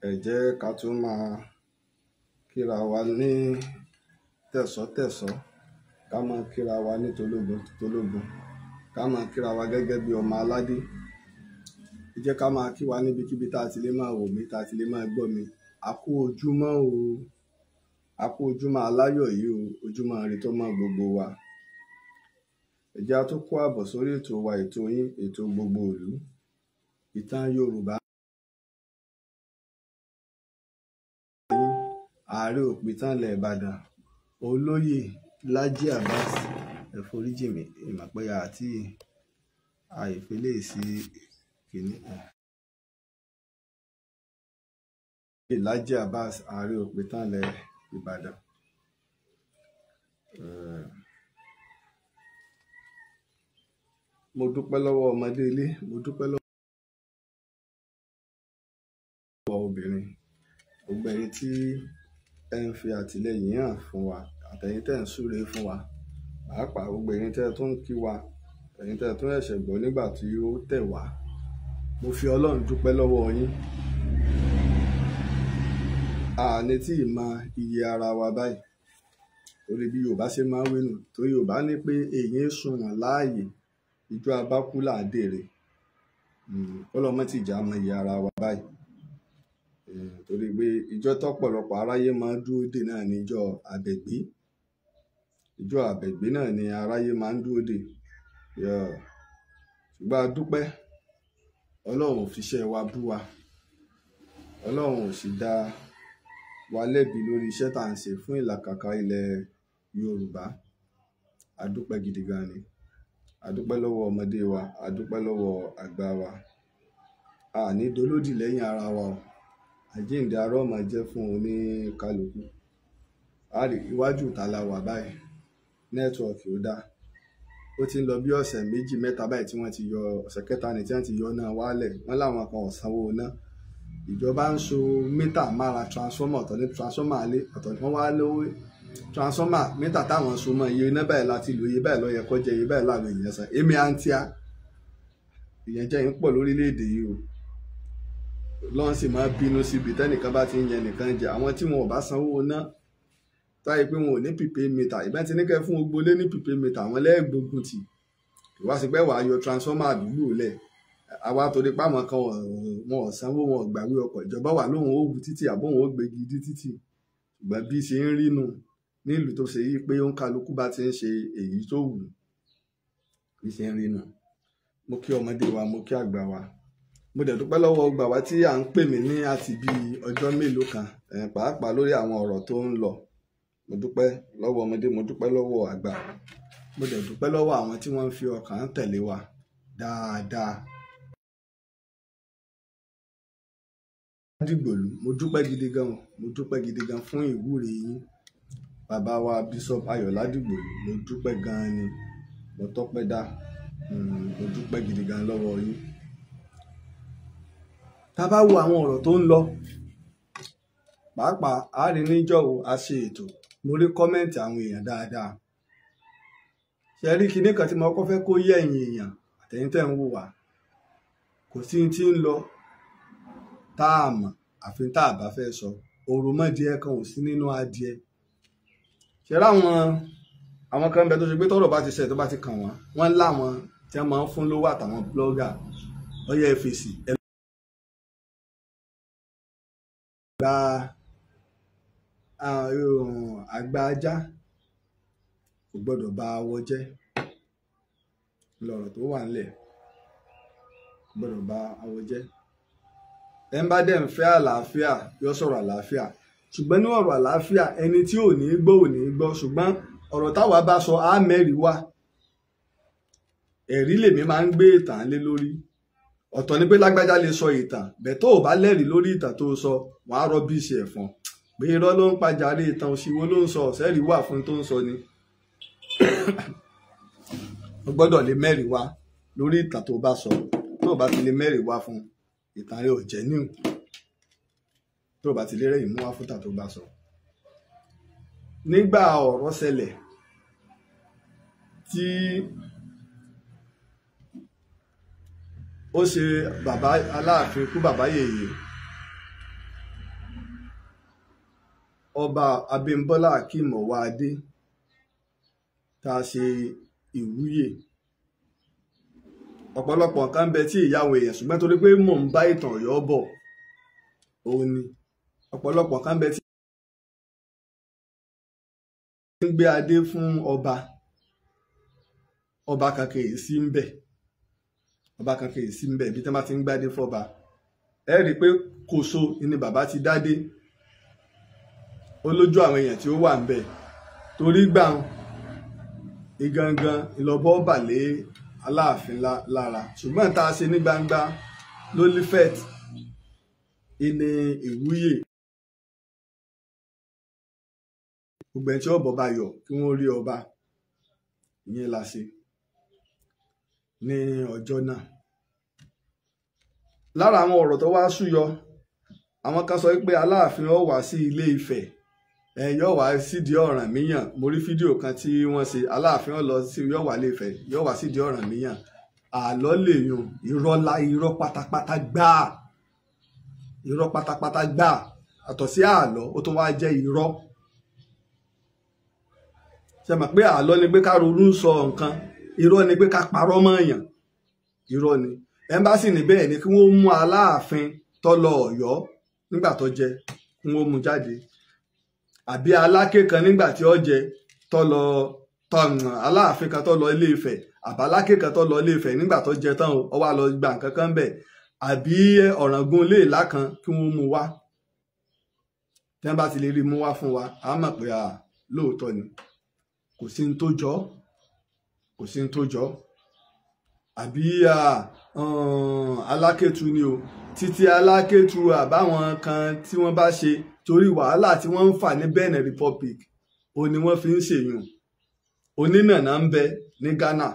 Ẹ jẹ́ ká tún máa kíra wa ní tẹ̀sọ́tẹ̀sọ́, ká máa kíra wa ní tológun tológun, ká máa kíra wa gẹ́gẹ́ bí ọmọ aládé. Ẹ jẹ́ ká máa kí wa níbikíbi tá a ti lè máa wò mí, tá a ti lè máa gbọ́ mi. A kú ojúmọ́ o, a kú ojúmọ́ aláyọ̀ yìí o, ojúmọ́ ire tó mọ́ gbogbo wa. Ẹ jẹ́ á tún kó àbọ̀ sórí ètò wa, ètò yín, ètò gbogbo ìlú, ìtàn Yorùbá. Ààrẹ òpìtàn ilẹ̀ Ìbàdàn, olóyè Laji Abbas. Ẹ foríjì mí, ìmọ̀ pé àti àìfilé sí kìíní. Laji Abbas, ààrẹ òpìtàn ilẹ̀ Ìbàdàn. Mo dúpẹ́ lọ́wọ́ ọmọdé ilé, mo dúpẹ́ lọ́wọ́ obìnrin, gbogbo ẹ̀yin tí ẹ ń fi àtìlẹ́yìn hàn fún wa, àtẹ̀yin tẹ́ ń súre fún wa, pàápàá gbogbo ẹ̀yin tẹ́ tó ń kí wa, ẹ̀yin tẹ́ tó ẹ̀ṣẹ̀ gbọ́ nígbà tí ó tẹ̀ wá. Mo fi Ọlọ́run dúpẹ́ lọ́wọ́ yín. A ní tí ì mọ iye ara wa báyìí, torí bí Yorùbá ṣe máa ń wí nù, torí Yorùbá ní pé èyí ń sunwọ̀n láàyè, ìjọ abákú là á dèrè. Kọ́lọ́mọ́ tí ìjà mọ iye ara wa báyìí, torí pé ìjọ tọ́pọ̀lọpọ̀ aráyé máa ń dúró dè náà ní ìjọ àbẹ̀gbé. Ìjọ àbẹ̀gbé náà ni aráyé máa ń dúró dè. Ṣùgbọ́n a dúpẹ́, Ọlọ́run ò fiṣẹ́ wa bú wa, Ọlọ́run ò sì dá wa lẹ́bi lórí iṣẹ́ tá à ń ṣe fún ìlàkàkà ilẹ̀ Yorùbá. A dúpẹ́ gidi gan ni. A dúpẹ́ lọ́wọ́ ọmọdé wa, a dúpẹ́ lọ́wọ́ àgbà wa. A ní dolódì lẹ́yìn ara wa o. Àjíǹde ará ó máa jẹ́ fún oníkálukú. A rí iwájú ìta la wà báyìí, nẹ́tíwọ̀kì ò dáa. Ó ti ń lọ bí ọ̀sẹ̀ méjì mẹ́ta báyìí tí wọ́n ti yọ, ọ̀sẹ̀ kẹta ni tí wọ́n ti yọ náà wálẹ̀. Wọ́n láwọn kan ò sanwó iná. Ìjọba ń so mítà mára transformer, ọ̀tọ̀ ní transformer alé, ọ̀tọ̀ ní wọ́n wá lówó transformer mítà táwọn so mọ́ iye iná báyìí láti lò, iye báyìí ló yẹ kó jẹ́, iye báyìí láwọn èèyàn san. Èmi àǹtíá, ìyẹn jẹ́ ń pọ̀ lórílẹ̀‐èdè yìí o. Lọ́n sì máa bínú síbi tẹ́nìkan bá ti ń yẹn nìkan jẹ. Àwọn tí wọn ò bá sanwó iná, táyé pé wọn ò ní prepaid meter, ìbá ti ní kẹ́ fún gbogbo lé ní prepaid meter, àwọn lẹ́ẹ̀gbógun tì. Ìwá sí pé wàá yọ transformer àdúgbò lẹ̀. Àwa torí pé àwọn kan wọn ò sanwó, wọn ò gbàwé ọkọ̀, ìjọba wà lóhùn ó wù títì àbóhùn ó gbégi dí títì. Ṣùgbọ́n bí ṣe ń rí nù nílùú tó ṣe yí pé ó ń kálukú bá ti ń ṣe èyí tó wù, bí ṣe ń rí nù. Mo kí ọmọdé wa, mo kí àgbà wa. Mo dẹ̀ dúpẹ́ lọ́wọ́ ọgbà wa tí à ń pè mí ní àti bí ọjọ́ mélòó kan, pàápàá lórí àwọn ọ̀rọ̀ tó ń lọ. Mo dúpẹ́ lọ́wọ́ ọmọdé, mo dúpẹ́ lọ́wọ́ àgbà. Mo dẹ̀ dúpẹ́ lọ́wọ́ àwọn tí wọ́n ń fi ọkàn tẹ̀lé wa dáadáa. Dìgbòlù, mo dúpẹ́ gidi gan, mo dúpẹ́ gidi gan fún ìwúre yín. Bàbá wa Bishop Ayọ̀ Ládìgbòlù, mo dúpẹ́ gan ni, mo tọ́pẹ́ dá, mo dúpẹ́ gidi gan lọ́wọ́ yín. Tá bá wo àwọn ọ̀rọ̀ tó ń lọ, pàápàá a rí níjọ́ wo a ṣe ètò, mo rí kọ́mẹ́ǹtì àwọn èèyàn dáadáa. Ṣé rí kinní kan tí mo kọ́ fẹ́ kó yé ẹ̀yin èèyàn àtẹ̀yin tẹ́ ń wò wá, kò sí tí ń lọ tá a mọ̀ àfi tá a bá fẹ́ sọ. Òròmọdìẹ kan ò sí nínú adìẹ. Ṣé ráwọn àwọn kan bẹ tó ṣe pé tọ́rọ̀ bá ti ṣe tó bá ti kàn wọ́n, wọ́n láwọn tí wọ́n máa ń fún lówó àtàwọn blogger ọyẹ fèsì ẹ gba àgbà ajá kò gbọ́dọ̀ ba awọ jẹ́. Lọ̀rọ̀ tó wà ńlẹ̀, kò gbọ́dọ̀ ba awọ jẹ́. Ẹ ń bá dẹ̀ ń fẹ́ àlàáfíà yóò sọ̀rọ̀ àlàáfíà, ṣùgbọ́n ní ọ̀rọ̀ àlàáfíà ẹni tí ò ní gbọ́ ò ní gbọ́. Ṣùgbọ́n ọ̀rọ̀ táwa bá sọ á mẹ́rìí wá. Ẹ̀rí lèmi máa ń gbé ìtàn lé lórí. Ọ̀tọ̀ ni pé lágbájá lè sọ ìtàn bẹ́ẹ̀, tó o bá lẹ́rìí lórí ìtàn tó sọ, wàá rọ bí ìṣe ẹ̀fọn pé irọ́ ló ń pajàre, ìtàn òṣìwò ló ń sọ, ọ̀sẹ́rìí wà fún tó ń sọ ni. O gbọ́dọ̀ lè mẹ́rìí wá lórí ìtàn tó bá sọ. Tó o bá ti lè mẹ́rìí wá fún ìtàn rẹ ò jẹ́ níwò. Tó o bá ti lè rẹ́yìn mú wá fún ìtàn tó bá sọ. Nígbà ọ̀rọ̀ ṣẹlẹ̀ tí ó Ó ṣe bàbá Aláàfin kú bàbá yèyé, ọba Abímbọ́lá Akeem Ọwọ́adé, tá a ṣe ìwúyè. Ọ̀pọ̀lọpọ̀ nǹkan ń bẹ tí ìyàwó èèyàn, ṣùgbọ́n torí pé mò ń bá ìtàn Ọ̀yọ́ bọ̀, òun ni ọ̀pọ̀lọpọ̀ nǹkan ń bẹ tí ń gbé adé fún ọba. Ọba kan kì í sí ń bẹ̀, ọba kan kì í sí ń bẹ̀. Ibi tí wọ́n bá ti ń gbádé fọba, ẹ rí i pé Kòso ni bàbá ti dádé. Ó lójú àwọn èèyàn tí ó wà ń bẹ̀, torí gbà ń igangan ìlọ́bọ̀ bà lé Aláàfin lára. Ṣùgbọ́n tá a ṣe ní gbangba lólífẹ̀t ìní ìwúyè, gbogbo ẹni tí ó bọ̀ bá yọ̀ kí wọ́n rí ọba, ìyẹn la ṣe ní ọjọ́ náà. Lára àwọn ọ̀rọ̀ tó wá súyọ, àwọn kan sọ pé Aláàfin ó wá sí Ilé Ifẹ̀, ẹ yóò wá sídìí Ọ̀rànmíyàn. Mo rí fídíò kan tí wọ́n ṣe, Aláàfin ó lọ sí, yóò wá Ilé Ifẹ̀, yóò wá sídìí Ọ̀rànmíyàn. Àlọ́ lè yùn, irọ́ la, irọ́ pátápátá gbáà, irọ́ pátápátá gbáà. Àtọ̀ sí àlọ́, ó tún wá jẹ́ irọ́. Ṣe mọ̀ pé àlọ́ ni pé ká ronú sọ nǹkan, irọ́ ni pé ká parọ́ mọ́ èèyàn, irọ́ ni. Ẹ̀ńbásì ní bẹ́ẹ̀ ni kí wọ́n mú Aláàfin tó lọ Ọ̀yọ́ nígbà tó jẹ, kí wọ́n mú jáde, àbí Aláké kan nígbà tí ó jẹ tó lọ, Aláàfin kan tó lọ Ilé Ifẹ̀, àbí Aláké kan tó lọ Ilé Ifẹ̀ nígbà tó jẹ tán, ó wá lọ gba nǹkan kan bẹ̀, àbí Ọ̀ràngún Ilé Ìlá kan, kí wọ́n mú wá. Tí wọ́n bá ti lè rí mú wá fún wa, a mọ̀ pé lóòótọ́ ni, kò sí ní tó jọ, kò sí ní tó jọ. Àbí Alákétu ni o, títí Alákétu àbáwọn kan tí wọ́n bá ṣe, torí wàhálà tí wọ́n ń fà ní Benin Republic, ó ní wọ́n fi ń ṣèyùn. Onínànà ń bẹ ní Ghana,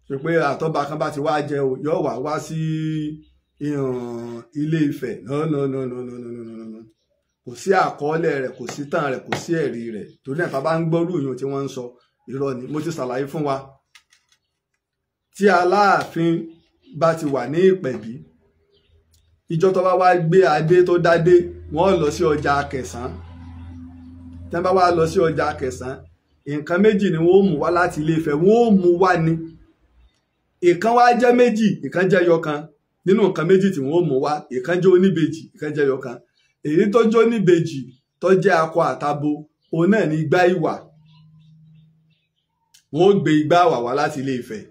ṣe pé àtọ́ba kan bá ti wá jẹ o, yóò wá wá sí Ilé Ifẹ̀. No no no no no no no no, kò sí àkọọ́lẹ̀ rẹ̀, kò sí tàn rẹ̀, kò sí ẹ̀rí rẹ̀. Torí náà tá bá ń gbọ́rú ìyún tí wọ́n ń sọ, irọ́ ni. Mo ti ṣàlàyé fún wa, tí Aláàfin bá ti wà ní Ìpẹ̀bí, ìjọ tó bá wá gbé adé tó dádé, wọ́n lọ sí ọjà Akẹ̀sán. Tí wọ́n bá wá lọ sí ọjà Akẹ̀sán, nǹkan méjì ni wọ́n ó mú wá láti Ilé Ifẹ̀, wọ́n ó mú wá ni. Ìkan wá jẹ́ méjì, ìkan jẹ́ yọkan. Nínú nǹkan méjì tí wọ́n ó mú wá, ìkan jẹ́ oníbejì, ìkan jẹ́ yọkan. Èyí tó jẹ́ oníbejì tó jẹ́ akọ àtabo, òun náà ní igbá ìwà. Wọ́n ó gbé igbá ìwà wá láti Ilé Ifẹ̀.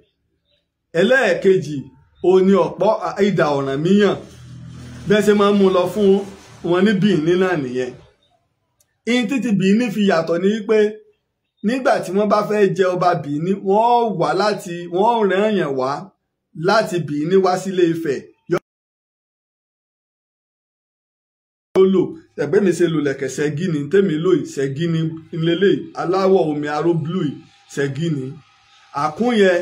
Ẹlẹ́ẹ̀kejì, òun ni ọ̀pọ̀ idà Ọ̀rànmíyàn. Bẹ́ẹ̀ ṣe máa ń mú lọ fún wọn ní Bìíní náà nìyẹn. Ihun títí Bìíní fi yàtọ̀ ni wípé nígbà tí wọ́n bá fẹ́ jẹ ọba Bìíní, wọ́n wá láti, wọ́n rán èèyàn wá láti Bìíní wá sílé Ifẹ̀. Yóò lò ẹgbẹ́ mi ṣe lò lẹ̀kẹ̀ ṣẹ́gí ni tèmi lò yìí, ṣẹ́gí ni lélẹ̀ aláwọ̀ omi aró blue yìí, ṣẹ́gí ni. Àkún yẹn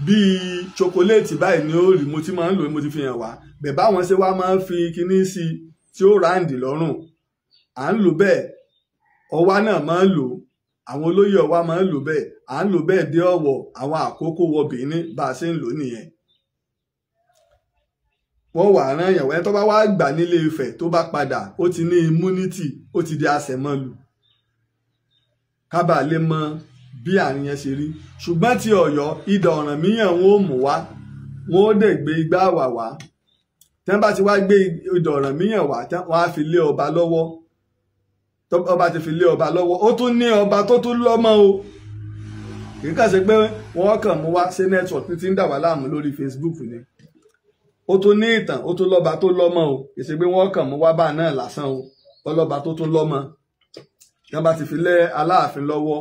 bíi chocolate báyìí ni ó rí, mo ti máa ń lò, mo ti fi hàn wá. Bẹ́ẹ̀ báwọn ṣe wá máa ń fi kinní sí tí ó ráǹdì lọ́rùn, à ń lò bẹ́ẹ̀. Ọwá náà máa ń lò, àwọn olóyè Ọwá máa ń lò bẹ́ẹ̀, à ń lò bẹ́ẹ̀ dé Ọ̀wọ̀, àwọn Àkókò wọ Bìíní, bá a ṣe ń lò nìyẹn. Wọ́n wà rán èèyàn ẹni tó bá wá gbà nílé Ifẹ̀ tó bá padà, ó ti ní immunity, ó ti di àṣẹmọ́lù. Kábà lè mọ bí àárín yẹn ṣe rí. Ṣùgbọ́n ti Ọ̀yọ́, idà Ọ̀rànmíyàn wọn ó mú wá, wọn ó dẹ̀ gbé igbá wà wá. Tí wọ́n bá ti wá gbé idà Ọ̀rànmíyàn wá, wọ́n á fi lé ọba lọ́wọ́. Ọba ti fi lé ọba lọ́wọ́, ó tún ní ọba tó tún lọ́mọ o. Kì í kàn ṣe pé wọ́n kàn mú wá sí network tí ń dà wá láàmú lórí Facebook ni. Ó tún ní ìtàn, ó tún lọ́ba tó lọ́mọ o. Kì í ṣe pé wọ́n kàn mú wá bá náà lásán o. Ọlọ́ba tó tún lọ́mọ. Tí wọ́n bá ti fi lé Aláàfin lọ́wọ́,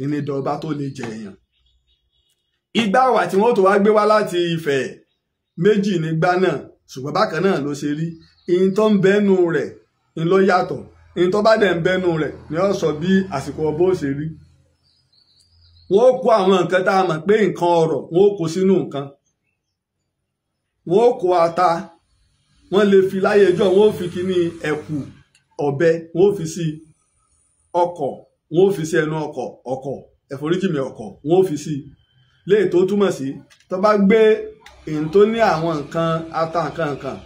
ìnídọ̀ọ́ba tó lè jẹ èèyàn. Igbá wà tí wọ́n tó wá gbé wá láti Ifẹ̀, méjì nígbà náà, ṣùgbọ́n bákan náà ló ṣe rí. Ihun tó ń bẹ́nu rẹ̀ ń lọ yàtọ̀. Ihun tó bá dẹ̀ ń bẹ́nu rẹ̀ ni ó sọ bí àsìkò ọbọ̀ ó ṣe rí. Wọ́n kó àwọn nǹkan tá a mọ̀ pé nǹkan ọrọ̀, wọ́n kó sínú nǹkan. Wọ́n kó ata, wọ́n lè fi láyé ẹjọ́, wọ́n fi kíní ẹ̀kú ọ̀bẹ, wọ́n fi sí ọkọ̀, wọ́n fi sí ẹnu ọkọ̀, ọkọ̀ ẹ̀foríjìmí ọkọ̀, wọ́n fi sí. Léyìí tó túmọ̀ sí, tó bá gbé èyí tó ní àwọn nǹkan ata nǹkan nǹkan,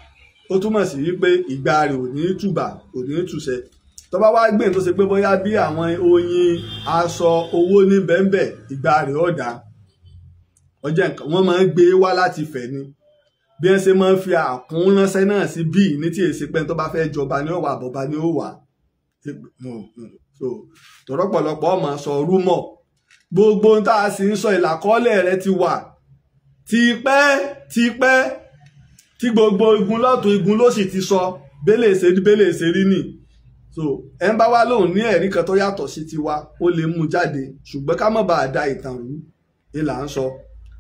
ó túmọ̀ sí wípé ìgbà rẹ̀ ò ní tùbà, ò ní tùṣẹ. Tó bá wá gbé tó ṣe pé bóyá bí àwọn oyin, aṣọ, owó ní bẹ́ńbẹ́, ìgbà rẹ̀ ó dáa. Ọjọ́ nǹkan wọ́n máa ń gbé wá láti Ifẹ̀ ni. Bí wọ́n ṣe máa ń fi àkún ránṣẹ́ náà sí bíi ní tí èsì pé tó bá fẹ́ jọba ni ó wà, bọ̀ba ni ó wà. So tọ̀rọ̀pọ̀lọpọ̀ ọmọ sọ rúmọ̀. Gbogbo ohun tá a sì ń sọ ìlàkọ́lẹ̀ rẹ̀ ti wà tipẹ́ tipẹ́, tí gbogbo igun lọ́tún igun ló sì ti sọ bẹ́lẹ̀ ṣe rí, bẹ́lẹ̀ ṣe rí nì. So ẹ̀ ń bá wá lóun ní ẹ̀rí kan tó yàtọ̀ sí tiwa, ó lè mú jáde, ṣùgbọ́n ká má bàa da ìtàn rú ni là ń sọ,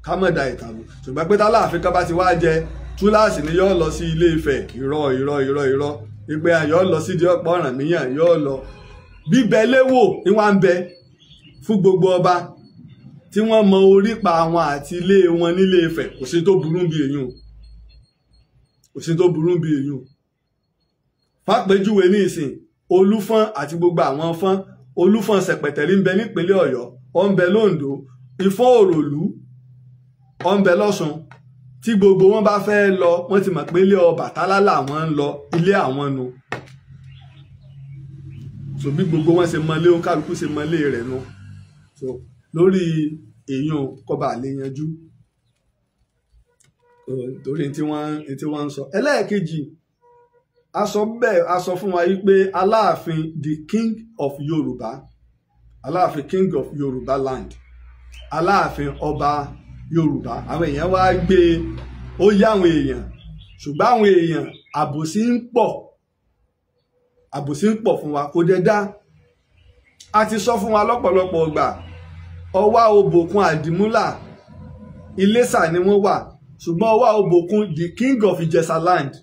ká má da ìtàn rú. Ṣùgbọ́n pé tÁláàfin kan bá ti wá jẹ túláàsì ni yóò lọ sí Ilé Ifẹ̀, irọ́ irọ́ irọ́ irọ́, ìpè yóò lọ sí ìdí ọ̀pọ̀ Ọ̀rànmíyàn, yóò lọ bíbẹ léwò ní wọ́n ń bẹ fún gbogbo ọba tí wọ́n mọ orípa wọn àti ilé wọn nílé Ifẹ̀. Kò sí tó burú bí èyún, kò sí tó burú bí èyún. Fàpèjúwe ní ìsìn Olúfọ́n àti gbogbo àwọn fọ́n, Olúfọ́n Ṣẹ̀pẹ̀tẹ̀rí ń bẹ nípínlẹ̀ Ọ̀yọ́, ó ń bẹ lóńdó, Ìfọ́n Òròlú ó ń bẹ lọ́ṣun. Tí gbogbo wọn bá fẹ́ lọ, wọ́n ti mọ̀ pé ilé Ọbàtálá làwọn ń lọ, ilé àwọn nu. So bí gbogbo wọn ṣe mọlé, ó kálukú ṣe mọlé rẹ̀ nu. So lórí èèyàn kọba lè yanjú torí tí wọ́n ń sọ. Ẹlẹ́ẹ̀kejì, a sọ bẹ́ẹ̀, a sọ fún wa yìí pé Aláàfin the king of Yorùbá, Aláàfin king of Yorùbá land, Aláàfin ọba Yorùbá. Àwọn èèyàn wá gbé ó yá àwọn èèyàn, ṣùgbọ́n àwọn èèyàn àbòsí ń pọ̀, àbòsí ń pọ̀ fún wa, kò dẹ̀ dá. A ti sọ fún wa lọ́pọ̀lọpọ̀ ọgbà, Ọwá Òbòkun Àdìmúlà Iléṣà ni wọ́n wà, ṣùgbọ́n Ọwá Òbòkun the king of Ìjẹ̀ṣà land,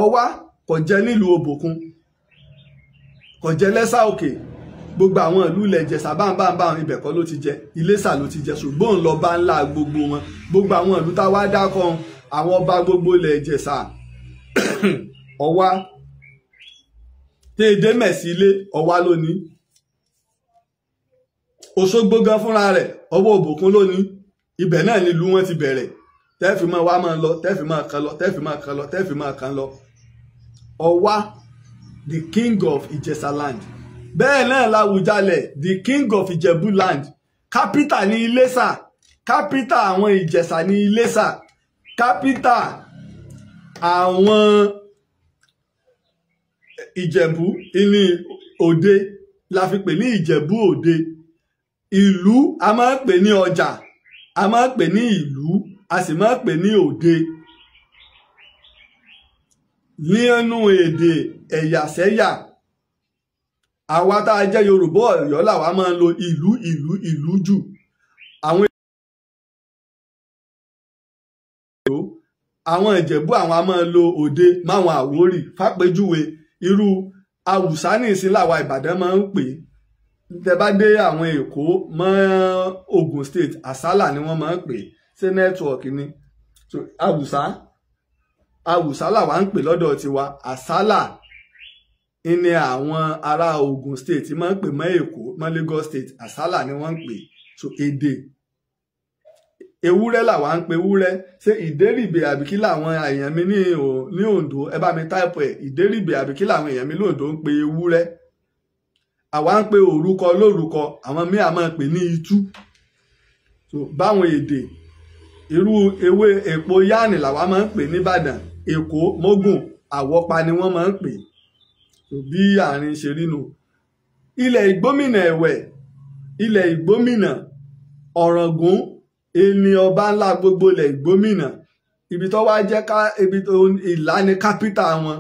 Ọwá kò jẹ́ nílùú Òbòkun, kò jẹ́ lẹ́sà òkè, gbogbo àwọn ìlú ilẹ̀ Ìjẹ̀ṣà báńbáńbá ibẹ̀ kọ́ ló ti jẹ, Iléṣà ló ti jẹ, ṣùgbọ́n òun lọ́ba ńlá gbogbo wọn. Gbogbo àwọn ìlú táwa dákọ̀ àwọn ọba gbogbo ilẹ̀ Ìjẹ̀ṣà, Ọwá téèdé mẹ̀sí ilé Ọwá lónìí, Òṣogbo gan fúnra rẹ̀ ọwọ́ Òbòkun lónìí, ibẹ̀ náà nílùú wọn ti bẹ̀rẹ̀. Tẹ́ẹ̀fì máa wá máa lọ, tẹ́ẹ̀fì máa kan lọ, tẹ́ẹ̀fì máa kan lọ, tẹ́ẹ̀fì máa kan lọ. Ọwá the king of Ìjẹ̀ṣà land. Bẹ́ẹ̀ náà l'Àwùjalẹ̀ the king of Ìjẹ̀bú land. Kápítà ní Iléṣà, kápítà àwọn Ìjẹ̀ṣà ní Iléṣà, kápítà àwọn Ìjẹ̀bú ní Òde la fi pè ní Ìjẹ̀bú Òde. Ìlú a máa ń pè ní ọjà, a máa ń pè ní ìlú, a sì máa ń pè ní òde. Nínú èdè ẹ̀yàsẹ́yà, àwa tá a jẹ́ Yorùbá Ọ̀yọ́ làwa máa ń lo ìlú ìlú ìlú jù. Àwọn Ìjẹ̀bú àwọn a máa ń lo òde máwọn Àwórì. Fàpèjúwe irú Àwùsá ní ìsìn làwa Ìbàdàn máa ń pè. Tẹ bá dé àwọn Èkó mọ́ Ògùn state, àsálà ni wọ́n máa ń pè. Ṣé nẹ́tíwọ̀kì ni? So Àwùsá, Àwùsá làwa ń pè lọ́dọ̀ tiwa. Àsálà ni àwọn ará Ògùn state máa ń pè mọ́ Èkó mọ́ Lagos state, àsálà ni wọ́n ń pè. So èdè ewúrẹ́ làwa ń pè ewúrẹ́. Ṣé ìdérìbè àbí kí làwọn èèyàn mi ní Oǹdó, ẹ bá mi táìpù ẹ̀, ìdérìbè àbí kí làwọn èèyàn mi lóǹdó ń pè ewúrẹ́. Àwa ń pe òrúkọ lórúkọ, àwọn míì a máa pè ní itú. So báwọn èdè irú ewé èpo yáàní làwa máa ń pè nìbàdàn, Èkó mógùn àwọ̀pa ni wọ́n máa ń pè. So bí àárín ṣe rí nu. Ilẹ̀ Ìgbómìnà ẹ̀wẹ̀, ilẹ̀ Ìgbómìnà Ọ̀ràngún ẹni ọba ńlá gbogbo ilẹ̀ Ìgbómìnà. Ibi tó wá jẹ́ ká ibi tó Ìlá ní kápítà wọn.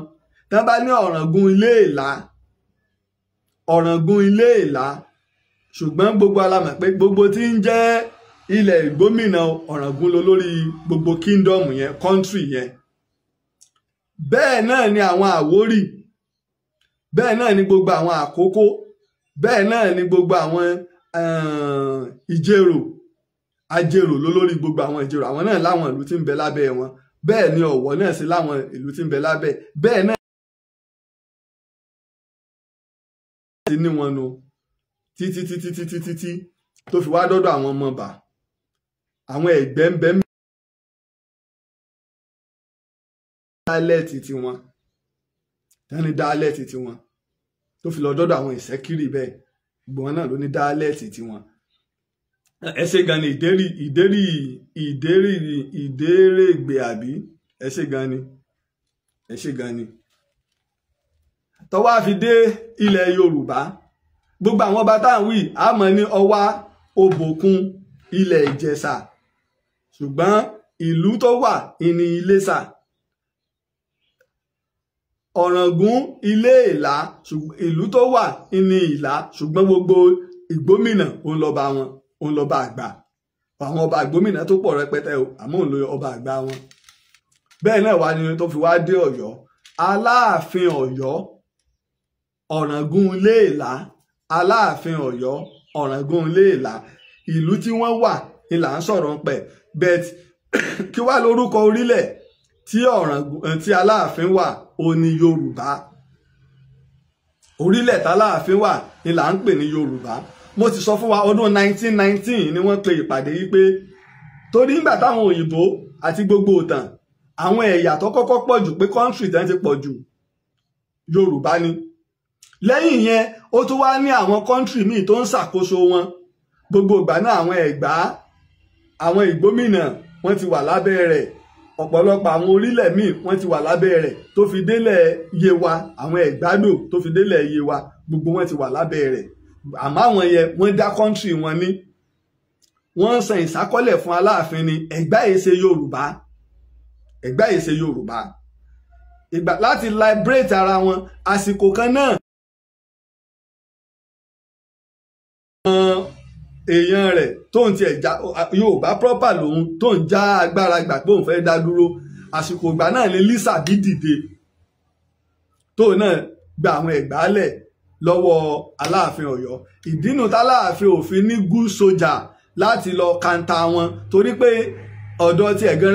Tán bá ní Ọ̀ràngún ilé Ìlá, Ọ̀ràngún ilé Ìlá, ṣùgbọ́n gbogbo alamọ̀ pé gbogbo tí ń jẹ́ ilẹ̀ Ìgbómìnà Ọ̀ràngún ló lórí gbogbo kingdom yẹn, country yẹn. Bẹ́ẹ̀ náà ni àwọn Àwórì, bẹ́ẹ̀ náà ni gbogbo àwọn Àkókó, bẹ́ẹ̀ náà ni gbogbo àwọn Ìjẹ̀rò, Ajérò ló lórí gbogbo àwọn Ìjẹ̀rò. Àwọn náà láwọn ìlú tí ń bẹ lábẹ́ wọn. Bẹ́ẹ̀ ni Ọ̀wọ̀ náà sì láwọn ìlú tí ń bẹ lábẹ́. Bẹ́ẹ̀ náà ti ní wọn nu títí títí títí títí tó fi wá dọ́dọ̀ àwọn ọmọ bà, àwọn Ẹ̀gbẹ́ ń bẹ. dialect tiwọn, tán ní dialect tiwọn, tó fi lọ dọ́dọ̀ àwọn Ìṣẹ́kírì bẹ́ẹ̀, gbogbo wọn náà ló ní dialect tiwọn. Ẹ ṣé gan ni ìdérí ìdérí ìdérí ìdérègbè àbí, ẹ ṣé gan ni, ẹ ṣé gan ni. Tọ́wọ́ àfi dé ilẹ̀ Yorùbá, gbogbo àwọn ọba tá à ń wí àmọ́ ní Ọwá, Òbòkun, ilẹ̀ Ìjẹ̀ṣà, ṣùgbọ́n ìlú tó wà ní Iléṣà. Ọ̀ràngún Ilé Ìlá, ìlú tó wà ní Ìlá, ṣùgbọ́n gbogbo Ìgbómìnà òun lọ́ba wọn, òun lọ́ba àgbà. Àwọn ọba Ìgbómìnà tó pọ̀ rẹpẹtẹ o, àmọ́ òun ló ọba àgbà wọn. Bẹ́ẹ̀ náà wá ní tó fi wá dé Ọ̀yọ́. Aláàfin Ọ̀yọ́, Ọ̀ràngún Ilé Ìlá, Aláàfin Ọ̀yọ́, Ọ̀ràngún Ilé Ìlá, ìlú tí wọ́n wà ni là ń sọ̀rọ̀ ń pẹ̀. Bet kí wá lórúkọ orílẹ̀ tí Ọ̀ràngún tí Aláàfin wà ó ní Yorùbá. Orílẹ̀ tàláàfin wà ni là ń pè ní Yorùbá. Mo ti sọ fún wa ọdún 1919 ni wọ́n pe ìpàdé yìí pé torí nígbà táwọn òyìnbó àti gbogbo ìtàn àwọn ẹ̀yà tó kọ́kọ́ pọ̀ jù pé kọ́ńtírì tán ti pọ̀ jù Yorùbá ni. Lẹ́yìn yẹn ó tún wá ní àwọn kọ́ńtírì míì tó ń ṣàkóso wọn. Gbogbo ìgbà náà àwọn Ẹ̀gbá, àwọn Ìgbómìnà wọ́n ti wà lábẹ́ rẹ̀, ọ̀pọ̀lọpọ̀ àwọn orílẹ̀ míì wọ́n ti wà lábẹ́ rẹ̀ tó fi délẹ̀ Yewa, àwọn Ẹ̀gbádò tó fi délẹ̀ Yewa, gbogbo wọn ti wà lábẹ́ rẹ̀. Àmọ́ àwọn yẹn wọ́n dá kọ́ńtírì wọn ní, wọ́n ń san ìsákọ́lẹ̀ fún Aláàfin ni. Ẹ̀gbá yìí ṣe Yorùbá, Ẹ̀gbá yìí ṣe Yorùbá. Ìgbà láti liberate ara wọn àsìkò kan náà èèyàn rẹ̀ tó ń tiẹ̀ já Yorùbá proper lòun tó ń já agbára gbà pé òun fẹ́ dá dúró. Àsìkò ìgbà náà ni Lísàbí dìde tó náà gba àwọn Ẹ̀gbá lẹ̀ lọ́wọ́ Aláàfin Ọ̀yọ́. Ìdínú táláàfin òfin ní good soldier láti lọ kanta wọn torí pé ọ̀dọ̀ tí ẹ̀gán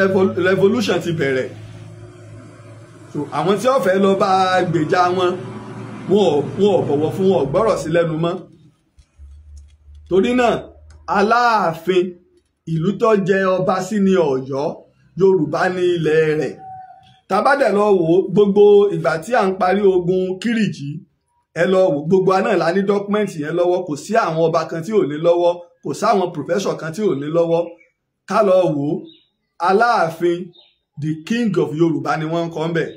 revolution ti bẹ̀rẹ̀. So àwọn tí ó fẹ́ lọ bá gbèjà wọn, wọn ò bọ̀wọ̀ fún wọn, ò gbọ́rọ̀ sí lẹ́nu mọ́. Torí náà Aláàfin ìlú tó jẹ ọba sí ní Ọ̀yọ́, Yorùbá ní ilẹ̀ rẹ̀. Tá bá dẹ̀ lọ wò gbogbo ìgbà tí à ń parí ogun Kírìjí, ẹ lọ wò gbogbo aná la ní dọ́kúmẹ́ǹtì yẹn lọ́wọ́. Kò sí àwọn ọba kan tí ò ní lọ́wọ́, kò sáwọn pòfẹ́sọ̀ kan tí ò ní lọ́wọ́. Ká lọ wò Aláàfin the king of Yorùbá ni wọ́n ń kọ́ ń bẹ̀.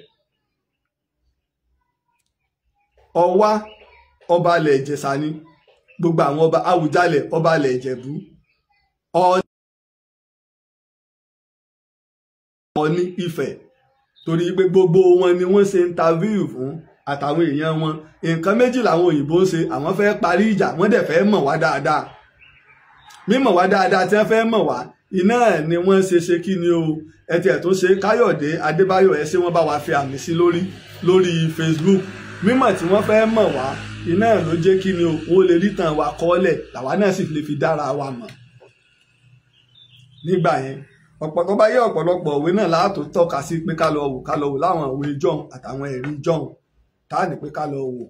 Ọwá ọba ilẹ̀ Ìjẹ̀ṣà ni, gbogbo àwọn ọba Àwùjalẹ̀ ọba ilẹ̀ Ìjẹ̀bú, Ọọ̀ni Ifẹ̀, torí pé gbogbo wọn ni wọ́n ṣe interview fún àtàwọn èèyàn wọn. Nǹkan méjì làwọn òyìnbó ń ṣe, àwọn fẹ́ parí ìjà, wọ́n dẹ̀ fẹ́ mọ̀ wá dáadáa. Mímọ̀ wá dáadáa tí wọ́n fẹ́ mọ̀ wá iná ni wọ́n ṣe ṣe kí ni o. Ẹ tiẹ̀ tó ṣe Káyọ̀dé Adébáyọ̀, ẹ ṣé, wọ́n bá wa fi àmì sí lórí lórí Facebook. Mímọ̀ tí wọ́n fẹ́ mọ̀ wá iná ló jẹ́ kí ni o, wọ́n lè rí tàn wá kọ́lẹ̀, làwa náà sì lè fi dára wa mọ̀ nígbà yẹn. Ọ̀pọ̀ tó bá yẹ ọ̀pọ̀lọpọ̀ òwe náà láàtò tọ́ka sí pé ká lọ wò, ká lọ wò láwọn òwe jọ̀hún àtàwọn ẹ̀rí jọ̀hún tá à ní pé ká lọ wò,